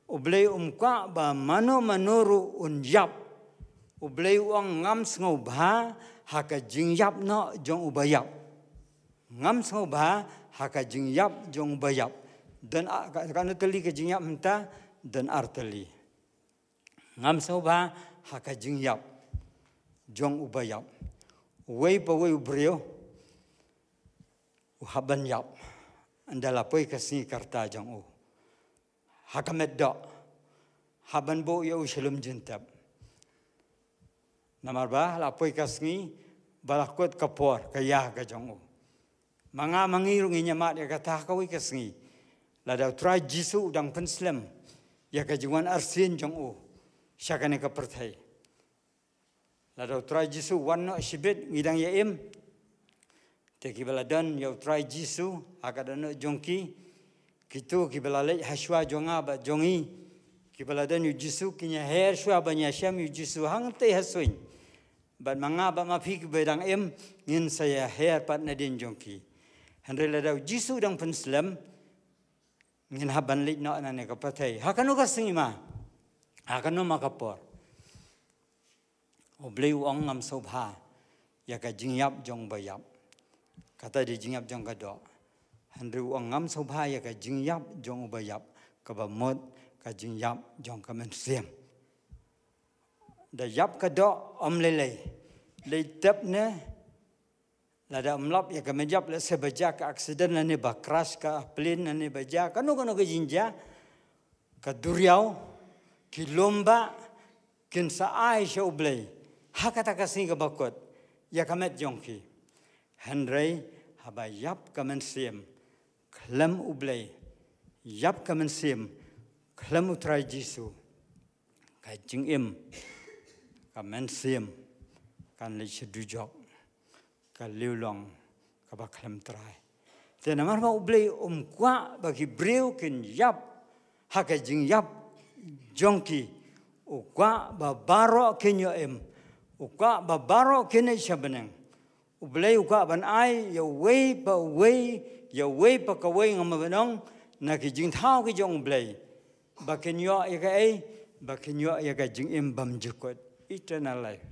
U Blei um kwah ba mano mano ruh un ïap. U Blei u ong ngam sngewbha ha ka jingïap noh jong uba ïap. Ngam sngewbha ha ka jingïap jong uba ïap. Don a-, ka-, katno tylli ka jingïap mynta? Don ar tylli. Ngam sngewbha ha ka jingïap jong uba ïap. Uwei pa uwei u briew u hap ban ïap ynda la poi ka sngi ka rta jong u. Ha ka met doh, hap ban buh ïa u sha lum jingtep. Namar ba la poi ka sngi ba la kut ka por ka ïa ka jong u. Ma nga ma ngi ruh ngin ïa mad ïa kata ha kawei ka sngi, lada U Trai Jisu u dang pynslem ïa ka jingwan arsien jong u sha kane ka pyrthei. Lada U Trai Jisu u wan noh shibit, ngi dang ïa im. Te kiba la don ïa U Trai Jisu ha ka dohnud jong ki, kito kiba la leit ha shuwa jong nga bad jong ngi, kiba la don ïa U Jisu, kin ïa her shuwa ban ïashem ïa U Jisu hangtei ha suiñ. Bad ma nga bad ma phi kiba dang im, ngin sa ïa her pat nadien jong ki. Hynrei lada U Jisu u dang pynslem, ngin hap ban leit noh na kane ka pyrthei. Ha kano ka sngi ma? Ha kano ma ka por? U Blei u ong ngam sngewbha ïa ka jingïap jong uba ïap. Kata dei jingïap jong ka doh. Hynrei u ong ngam sngewbha ïa ka jingïap jong uba ïap, kaba mut ka jingïap jong ka mynsiem. Da ïap ka doh ym lei lei. Lei tep ne, lada ym lap ïa ka met ïap, lehse ba jia ka accident lane ba crash ka plane lane ba jia kano kano ka jingjia, ka duriaw, ki lum bah kin sa ai sha U Blei ha kata ka sngi kaba kut ïa ka met jong ki. Hynrei haba ïap ka mynsiem khlem U Blei, ïap ka mynsiem khlem U Trai Jisu, ka jingim, ka mynsiem kan leit sha dujok, ka lieh long kaba khlem trai. Te namar ba U Blei um kwah ba ki briew kin ïap ha ka jingïap jong ki, u kwah ba baroh kin ïoh im. U kwah ba baroh kin leit sha bneng. U Blei u kwah ban ai ïa uwei pa uwei, ïa uwei pa kawei, nga mut ban ong, na ki jingthaw ki jong U Blei, ba kin ïoh ïa kaei? Ba kin ïoh ïa ka jingim bymjukut, eternal life.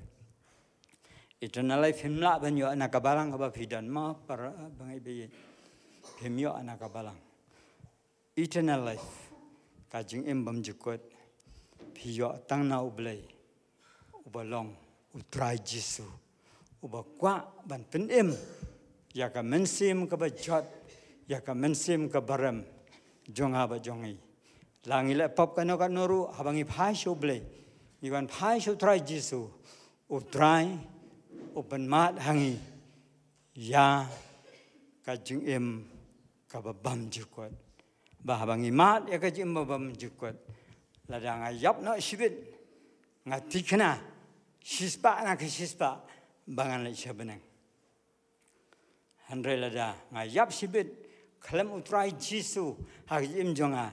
Eternal life phim lah ban ïoh na ka balang kaba phi don, mo para bangeit ba ïeit. Phim ïoh na ka balang. Eternal life, ka jingim bymjukut, phi ïoh tang na U Blei uba long U Trai Jisu, uba kwah ban pynim ïa ka mynsiem kaba jot, ïa ka mynsiem kaba rem jong nga bad jong phi. La ngi leh pop kano kano ruh, haba ngi phai sha U Blei, ngi wan phai sha U Trai Jisu, U Trai u pynmad ha ngi ïa ka jingim kaba bymjukut. Ba haba ngi mad ïa ka jingim ba bymjukut, lada nga ïap noh shibit, nga tikna shispah na ka shispah ba ngan leit sha bneng. Hynrei lada nga ïap shibit khlem U Trai Jisu ha ka jingim jong nga,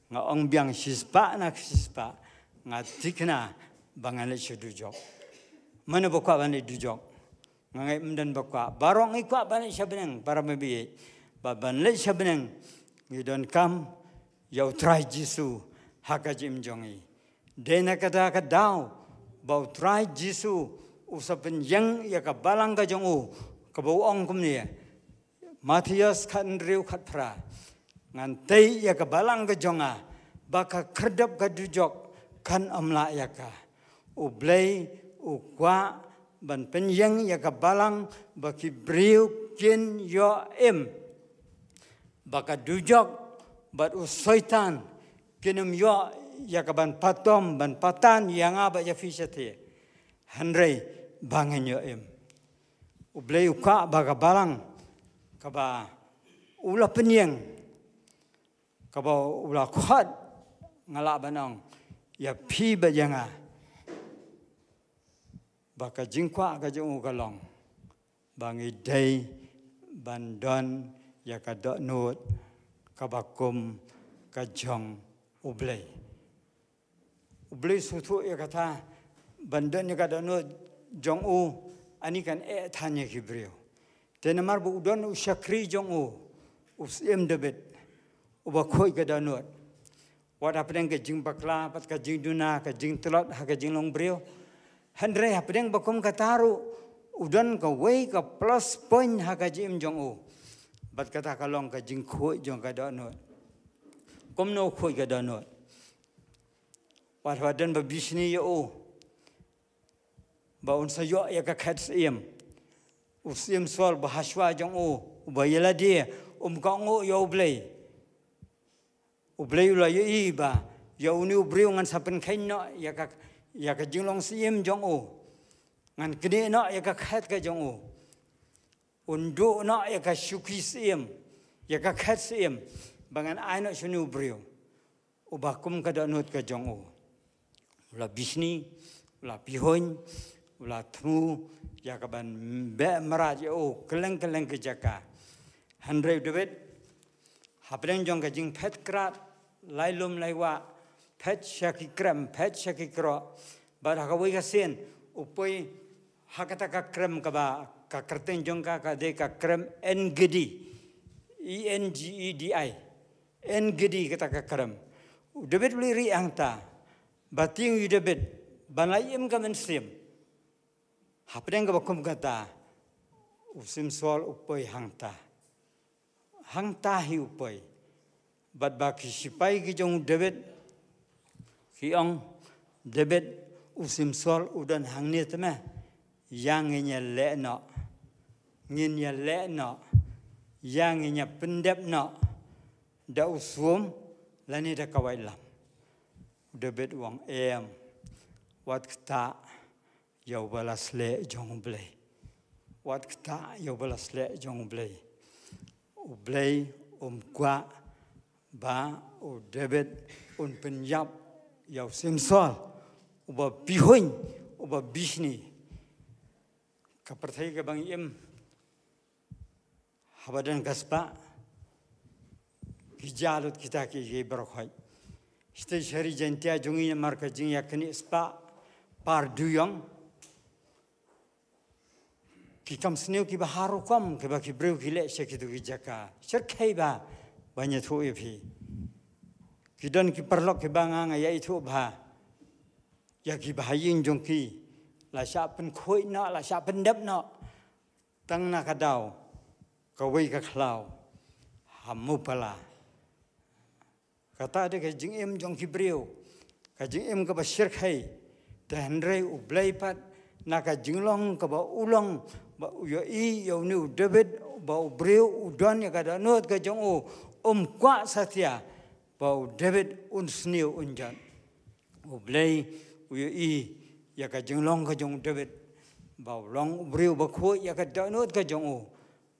nga ong biang shispah na ka shispah, nga tikna ba ngan leit sha dujok. Mano ba kwah ban leit dujok? Nga ngeit ym don ba kwah. Baroh ngi kwah ban leit sha bneng, para bangeit ba ïeit. Bad ban leit sha bneng, ngi donkam ïa U Trai Jisu ha ka jingim jong ngi. Dei na kata ka daw ba U Trai Jisu u sa pynïeng ïa ka balang ka jong u, kaba u ong kumne, Mathaios khathynriew khatphra: Ngan tei ïa ka balang ka jong nga, ba ka khyrdop ka dujok kan ym lah ïa ka. U Blei u kwah ban pynïeng ïa ka balang ba ki briew kin ïoh im, ba ka dujok bad u Soitan kin ym ïoh ïa ka ban patom, ban patan ïa nga bad ïa phi shathie. Hynrei ba ngin ïoh im. U Blei u kwah ba ka balang kaba u la pynïeng, kaba u la khot, nga lah ban ong, ïa phi bad ïa nga, ba ka jingkwah ka jong u ka long ba ngi dei ban don ïa ka dohnud kaba kum ka jong U Blei. U Blei u sngewthuh ïa kata, ban don ïa ka dohnud jong u, ani kan eh than ïa ki briew. Te namar ba u don u shakri jong u, u Syiem David, uba khuid ka dohnud. Wat hapdeng ka jingbakla, bad ka jingduna, ka jingtlot ha ka jinglong briew, hynrei hapdeng ba kum kata ruh, u don kawei ka plus point ha ka jingim jong u. Bad kata ka long ka jingkhuid jong ka dohnud. Kumno u khuid ka dohnud? Wat haba don ba bishni ïa u ba un sa ïoh ïa ka khet syiem, u Syiem Saul ba hashwa jong u, uba ïa lade, um kohnguh ïa U Blei. U Blei u la ïohi ba ïa une u briew ngan sa pynkheiñ noh ïa ka, ïa ka jinglong syiem jong u. Ngan knieh noh ïa ka khet ka jong u. Un duh noh ïa ka shuki syiem, ïa ka khet syiem, ba ngan ai noh sha une u briew uba kum ka dohnud ka jong u. U la bishni, u la pihuiñ, u la thmu ïa ka ban beh mrad ïa u kylleng kylleng ka jaka. Hynrei u David, hapdeng jong ka jingphet krad, lai lum lai wah, phet sha ki krem, phet sha ki kro, bad ha kawei ka sien u poi ha kata ka krem kaba ka kyrteng jong ka ka dei ka krem En-gedi, E N G E D I, En-gedi kata ka krem. U David u la rieh hangta, ba tieng ïa u David ban la im ka mynsiem. Hapdeng kaba kum kata, u Syiem Saul u poi hangta. Hangta hi u poi. Bad ba ki shipai ki jong u David ki ong, David, u Syiem Saul u don hangne te me. Ïa ngin ïa leh noh, ngin ïa leh noh, ïa ngin ïa pyndep noh da u sum lane da ka waitlam. U David u ong, em, wat kata, ïa uba la sleh jong U Blei. Wat kata, ïa uba la sleh jong U Blei. U Blei um kwah ba u David un pynïap ïa u Syiem Saul, uba pihuiñ, uba bishni. Ka pyrthei kaba ngi im, haba don ka spah, ki jia lut kita ki, ki baroh khoit. Shatei sha ri Jaintia jong ngi namar ka jingïaknieh spah par duyong, ki kam sniew kiba har rukom kiba ki briew ki leh sha kitu ki jaka. Shyrkhei bha ban ïathuh ïa phi. Ki don ki paralok kiba nga nga ïa ithuh bha ïa kiba ha ïing jong ki. La shah pynkhuid noh, la shah pyndep noh. Tang na ka daw kawei ka khlaw ha Mupala. Kata dei ka jingim jong ki briew, ka jingim kaba shyrkhei. Te hynrei U Blei pat na ka jinglong kaba u long, ba u ïohi ïa une u David, ba u briew u don ïa ka dohnud ka jong u, um kwah satia ba u David un sniew un jot. U Blei u ïohi ïa ka jinglong ka jong u David, ba u long u briew ba khuid ïa ka dohnud ka jong u,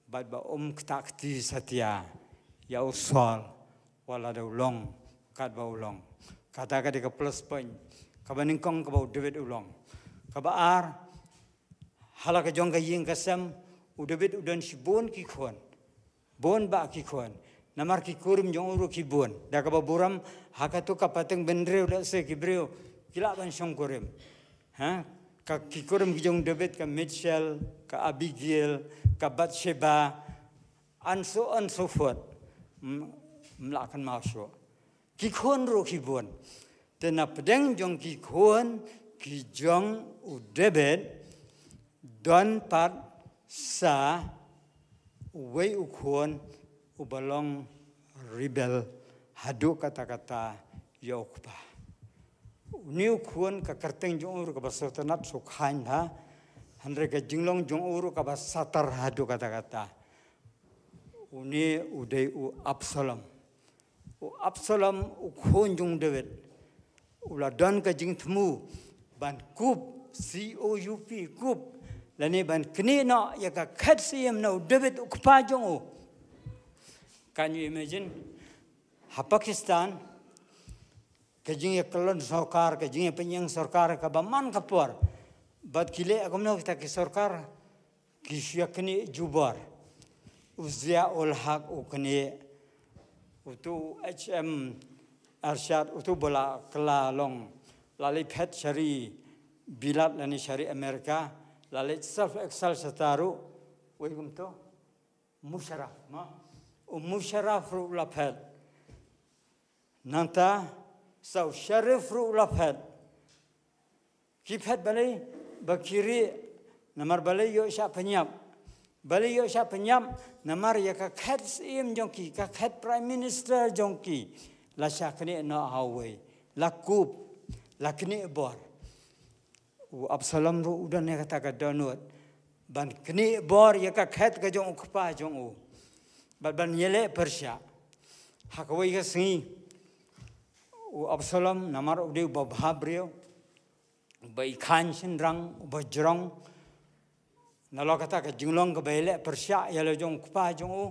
bad ba um ktah kti satia ïa u Saul wat la da u long katba u long. Kata ka dei ka plus point kaba nyngkong kaba u David u long. Kaba ar, ha la ka jong ka ïing ka sem, u David u don shibun ki khun, bun bah ki khun. Namar ki kurim jong u ruh ki bun. Da kaba burom, ha katu ka pateng bynriew lehse ki briew ki lah ban shong kurim. Ha? Ka ki kurim ki jong u David, ka Michal, ka Abigail, ka Bathsheba, and so on so forth. Ym, ym lah kynmaw shuh. Ki khun ruh ki bun. Te na pdeng jong ki khun ki jong u David, don pat sa uwei u khun uba long rebel haduh katta katta ïa u kpa. Une u khun ka kyrteng jong u ruh kaba sngewtynnat sngewkhlaiñ bha, hynrei ka jinglong jong u ruh kaba satar haduh katta katta. Une u dei u Absalom. U Absalom, u khun jong u David, u la don ka jingthmu ban coup, C O U P, coup, lane ban knieh noh ïa ka khet syiem na u David u kpa jong u. Can you imagine? Ha Pakistan, ka jingïakyllon sorkar, ka jingïapynïeng sorkar kaba man ka por. Bad ki leh kumno kita ki sorkar? Ki shu ïa knieh jubor. U Zia ul Haq u knieh, utu u H M Arshad, utu ba la kylla long, la leit phet sha ri Bilat lane sha ri America, la leit self exile shata ruh. Wei kumto? Musharraf, ma? U Musharraf ruh la phet. Nangta sa u Sharif ruh la phet. Ki phet balei? Ba ki rieh, namar balei? Ïoh shah pynïap. Balei ïoh shah pynïap? Namar ïa ka khet syiem jong ki, ka khet prime minister jong ki, la shah knieh noh ha uwei. La coup, la knieh bor. U Absalom ruh u don ïa kata ka dohnud ban knieh bor ïa ka khet ka jong u kpa jong u, bad ban ïaleh pyrshah. Ha kawei ka sngi, u Absalom, namar u dei uba bha briew, uba i khlaiñ shynrang, uba jrong, nalor kata ka jinglong kaba ïaleh pyrshah ïa la jong u kpa jong u,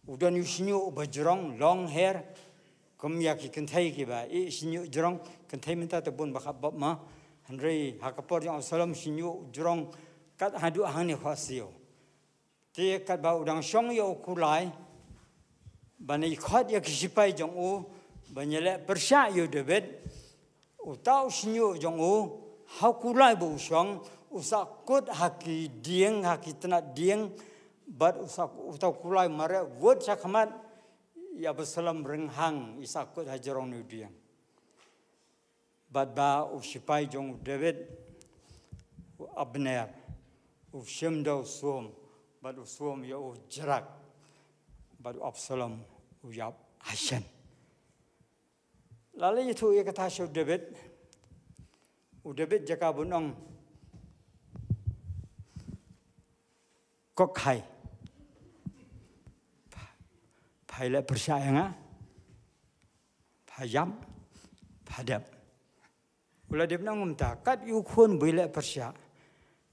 u don ïa u shñiuh uba jrong, long hair, kum ïa ki kynthei kiba i shñiuh jrong, kynthei mynta te bun ba khapbop ma, hynrei ha ka por jong u Absalom shñiuh jrong kat haduh hangne khohsiew. Te katba u dang shong ïa u kulai, ban ïa khot ïa ki shipai jong u ban ïaleh pyrshah ïa u David, uta u shñiuh jong u, ha u kulai ba u shong, u sahkut ha ki dieng, ha ki tnat dieng, bad u sah, uta u kulai mareh wut sha khmat, ïa Absalom rynghang, i sahkut ha jrong une u dieng. Bad ba u shipai jong u David, u Abner, u shim da u suom, bad u suom ïa u jrag, bad u Absalom u ïap ha shen. La leit ïathuh ïa kata sha u David. U David jaka bun ong, ko khai, pha ïaleh pyrshah ïa nga, pha ïap, pha dep. U la dep nang kumta, kat ïa u khun ba ïaleh pyrshah.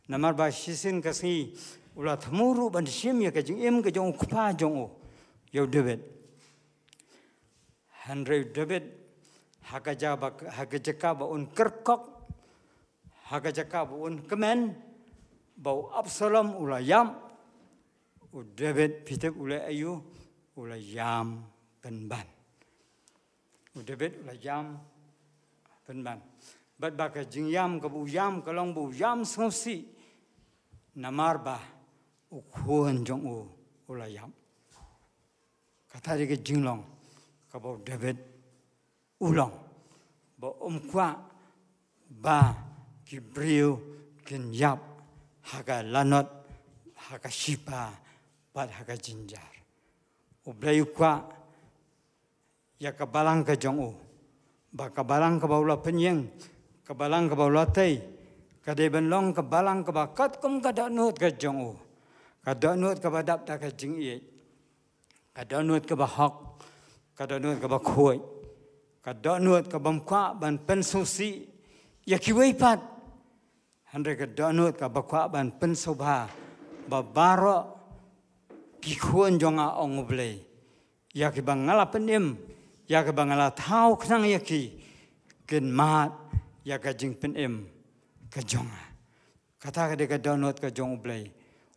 Namar ba shisien ka sngi u la thmu ruh ban shim ïa ka jingim ka jong u kpa jong u, ïa u David. Hynrei u David, ha ka ja ba, ha ka jaka ba un kyrkok, ha ka jaka ba un kmen ba u Absalom u la ïap, u David, phi tip u la ïa, u la ïam pynban. U David u la ïam pynban. Bad ba ka jingïam kaba u ïam ka long ba u ïam sngewsih. Namar ba u khun jong u u la ïap. Kata dei ka jinglong kaba u David u long, ba um kwah ba ki briew kin ïap ha ka lanot, ha ka shipa bad ha ka jynjar. U Blei u kwah ïa ka balang ka jong u, ba ka balang kaba u la pynïeng, ka balang kaba u la tei, ka dei ban long ka balang kaba katkum ka dohnud ka jong u, ka dohnud kaba dap da ka jingïeit, ka dohnud kaba hok, ka dohnud kaba khuid, ka dohnud kaba um kwah ban pynsngewsih ïa kiwei pat. Hynrei ka dohnud kaba kwah ban pynsngewbha ba baroh ki khun jong nga, ong U Blei, ïa kiba nga la pynim, ïa kiba nga la thaw khnang ïa ki, kin mad ïa ka jingpynim ka jong nga. Kata ka dei ka dohnud ka jong U Blei.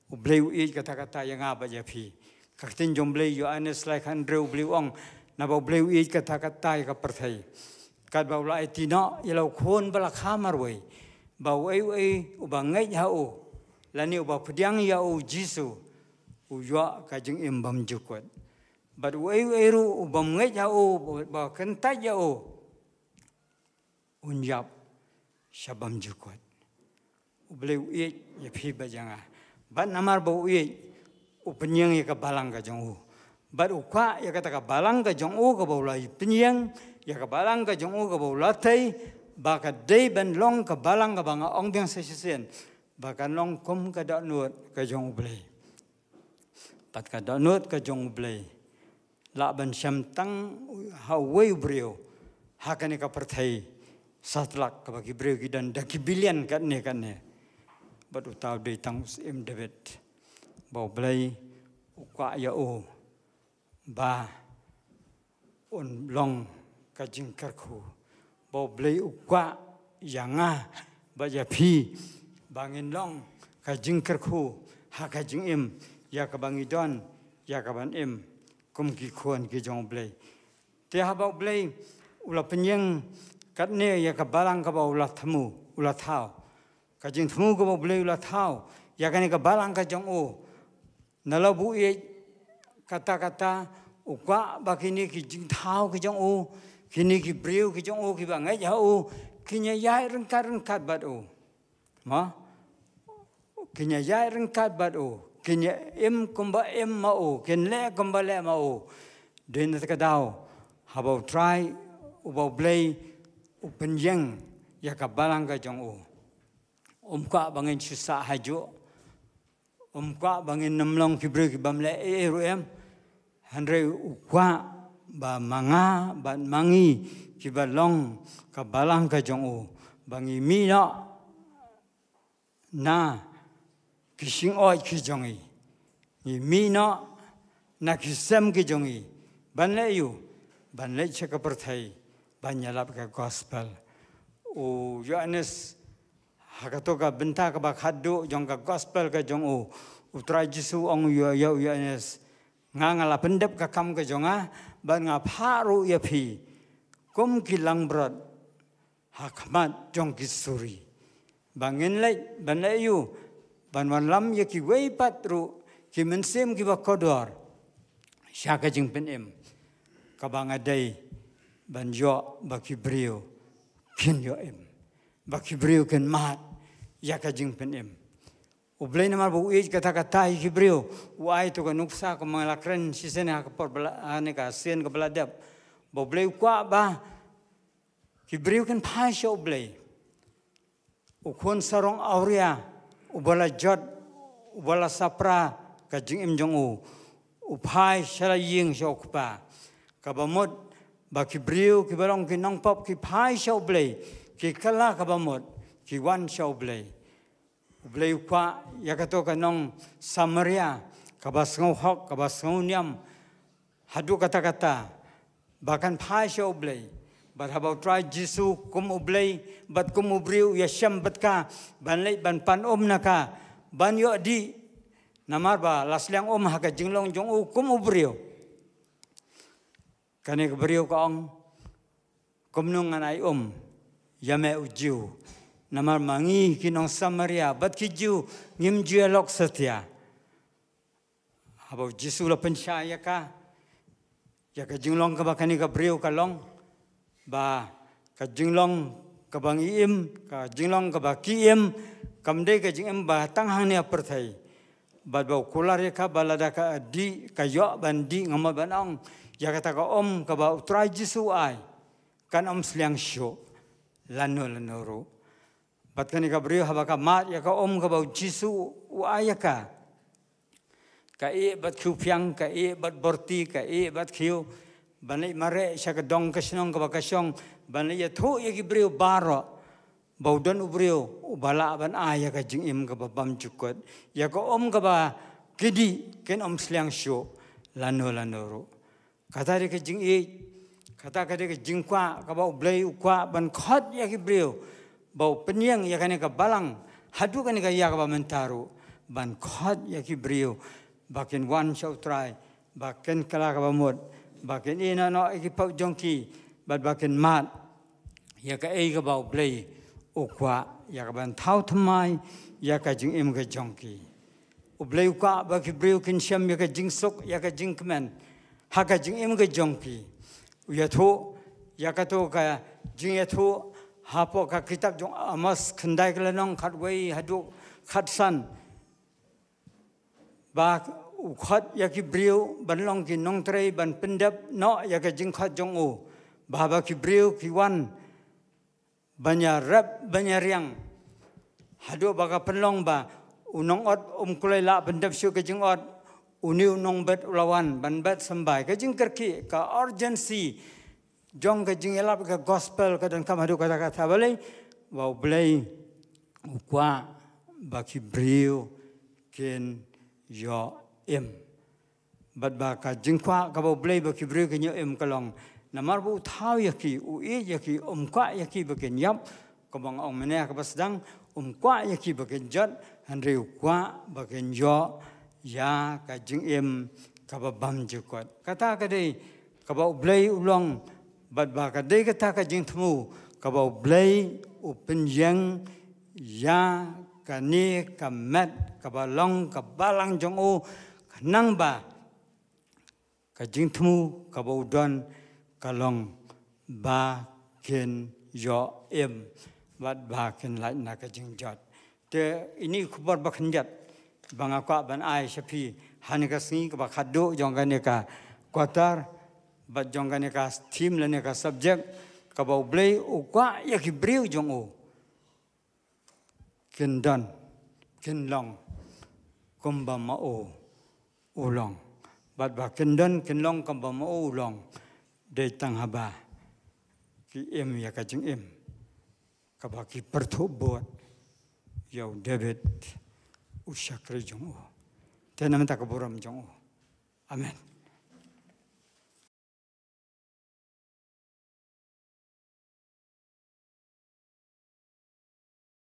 U Blei u ïeit katta katta ïa nga bad ïa phi. Ka ktien jong U Blei, Ïoannis lai khathynriew, U Blei u ong, naba U Blei u ïeit katta katta ïa ka pyrthei, katba u la aiti noh ïa la u khun ba la kha marwei, ba uei uei uba ngeit ha u, lane uba pdiang ïa u Jisu, u ïoh ka jingim bymjukut. Bad uei uei ruh u bym ngeit ha u, ba kyntait ïa u, un ïap sha bymjukut. U Blei u ïeit ïa phi bad ïa nga. Bad namar ba u ïeit, u pynïeng ïa ka balang ka jong u. Bad u kwah ïa kata ka balang ka jong u kaba u la pynïeng, ïa ka balang ka jong u kaba u la tei, ba ka dei ban long ka balang kaba nga ong biang sa shisien, ba kan long kum ka dohnud ka jong U Blei. Bad ka dohnud ka jong U Blei lah ban shem tang ha uwei u briew ha kane ka pyrthei satlak kaba ki briew ki don da ki billion katne katne. Bad uta u dei tang u Syiem David, ba U Blei u kwah ïa u ba un long ka jingkyrkhu, ba U Blei u kwah ïa nga bad ïa phi ba ngin long ka jingkyrkhu ha ka jingim, ïa kaba ngi don, ïa ka ban im kum ki khun ki jong U Blei. Te haba U Blei u la pynïeng katne ïa ka balang kaba u la thmu, u la thaw, ka jingthmu kaba U Blei u la thaw ïa kane ka balang ka jong u, na la ba u ïeit katta katta, u kwah ba kine ki jingthaw ki jong u, kine ki briew ki jong u kiba ngeit ha u, kin ïaid ryngkat ryngkat bad u. Mo? Kin ïaid ryngkat bad u, kin ïa im kumba im ma u, kin leh kumba leh ma u. Dei na kata ka daw, haba U Trai, uba U Blei u pynïeng ïa ka balang ka jong u, um kwah ba ngin shu sah hajuh. Um kwah ba ngin nym long ki briew ki bym leh ei ei ruh em. Hynrei u kwah ba ma nga bad ma ngi kiba long ka balang ka jong u, ba ngi mih noh na ki shingoid ki jong ngi, ngi mih noh na ki sem ki jong ngi, ban leh aïu? Ban leit sha ka pyrthei ban ïalap ka gospel. U Ïoannis, ha kato ka bynta kaba khatduh jong ka gospel ka jong u, U Trai Jisu u ong ïa u Ïoannis, nga, nga la pyndep ka kam ka jong nga, bad nga phah ruh ïa phi kum ki langbrot ha khmat jong ki suri, ba ngin leit ban leh aïu? Ban wallam ïa kiwei pat ruh ki mynsiem kiba kordor sha ka jingpynim kaba nga dei ban ïoh ba ki briew kin ïoh im, ba ki briew kin mad ïa ka jingpynim. U Blei namar ba u ïeit katta katta ïa ki briew, u ai to ka nuksa kaba nga la kren shisien ha ka por ba la, ha kane ka sien kaba la dep, ba U Blei u kwah ba ki briew kin phai sha U Blei. U khun sarong awria, uba la jot, uba la sapra ka jingim jong u, u phai sha la ïing sha U Kpa. Kaba mut ba ki briew kiba long ki nongpop ki phai sha U Blei, ki kylla, kaba mut ki wan sha U Blei. U Blei u kwah ïa kato ka nong Samaria kaba sngewhok, kaba sngewniam haduh katta katta, ba kan phai sha U Blei. Bad haba U Trai Jisu kum U Blei bad kum u briew u ïashem bad ka, ban leit ban pan um na ka, ban ïoh dih, namar ba la sliang um ha ka jinglong jong u kum u briew. Kane ka briew ka ong, kumno ngan ai um ïa me u Jiw? Namar ma ngi ki nong Samaria bad ki Jiw ngim ju ïalok satia. Haba u Jisu la pynshai ïa ka, ïa ka jinglong kaba kane ka briew ka long, ba ka jinglong kaba ngi im, ka jinglong kaba ki im, kam dei ka jingim ba tang hangne ha pyrthei. Bad ba u kular ïa ka ba lada ka dih, ka ïoh ban dih, nga mut ban ong, ïa kata ka um kaba u Trai Jisu u ai kan ym sliang shuh lano lano ruh. Bad kane ka briew haba ka mad ïa ka um kaba u Jisu u ai ïa ka, ka ïeh bad khiew phiang, ka ïeh bad borti, ka ïeh bad khiew, ban leit mareh sha ka dong ka shnong kaba ka shong, ban leit ïathuh ïa ki briew baroh ba u don u briew uba lah ban ai ïa ka jingim kaba bymjukut, ïa ka um kaba ki dih kin ym sliang shuh lano lano ruh. Kata dei ka jingïeit, kata ka dei ka jingkwah kaba U Blei u kwah ban khot ïa ki briew, ba u pynïeng ïa kane ka balang haduh kane ka ïa kaba mynta ruh, ban khot ïa ki briew ba kin wan sha U Trai, ba kin kylla kaba mut, ba kin ïehnoh noh ïa ki paidbah jong ki, bad ba kin mad ïa kaei kaba U Blei u kwah, ïa kaban thaw thymmai ïa ka jingim ka jong ki. U Blei u kwah ba ki briew kin shem ïa ka jingsuk, ïa ka jingkmen ha ka jingim ka jong ki. U ïathuh ïa kato ka jingïathuh hapoh ka kitab jong Amos khyndai ka lynnong khatwei haduh khatsan, ba u khot ïa ki briew ban long ki nongtrei, ban pyndep noh ïa ka jingkhot jong u, ba haba ki briew ki wan ban ïarep, ban ïariang, haduh ba ka pynlong ba u nongot um kloi lah pyndep shuh ka jingot, une u nongbet u la wan ban bet symbai. Ka jingkyrkieh, ka urgency jong ka jingïalap ka gospel ka donkam haduh kata kata. Balei? Ba U Blei u kwah ba ki briew kin ïoh im. Bad ba ka jingkwah kaba U Blei ba ki briew kin ïoh im ka long namar ba u thaw ïa ki, u ïeit ïa ki, um kwah ïa ki ba kin ïap, kumba nga ong mynne ha kaba sdang, um kwah ïa ki ba kin jot, hynrei u kwah ba kin ïoh ïa ka jingim kaba bymjukut. Kata ka dei kaba U Blei u long, bad ba ka dei kata ka jingthmu kaba U Blei u pynïeng ïa kane ka met kaba long ka balang jong u, khnang ba ka jingthmu kaba u don ka long ba kin ïoh im, bad ba kin lait na ka jingjot. Te ine i khubor ba khyndiat ba nga kwah ban ai sha phi ha kane ka sngi kaba khatduh jong kane ka quarter, bad jong kane ka theme lane ka subject, kaba U Blei u kwah ïa ki briew jong u kin don, kin long kumba ma u u long. Bad ba kin don, kin long kumba ma u u long, dei tang haba ki im ïa ka jingim kaba ki pyrthuh bud ïa u David u shakri jong u. Te na mynta ka burom jong u. Amen.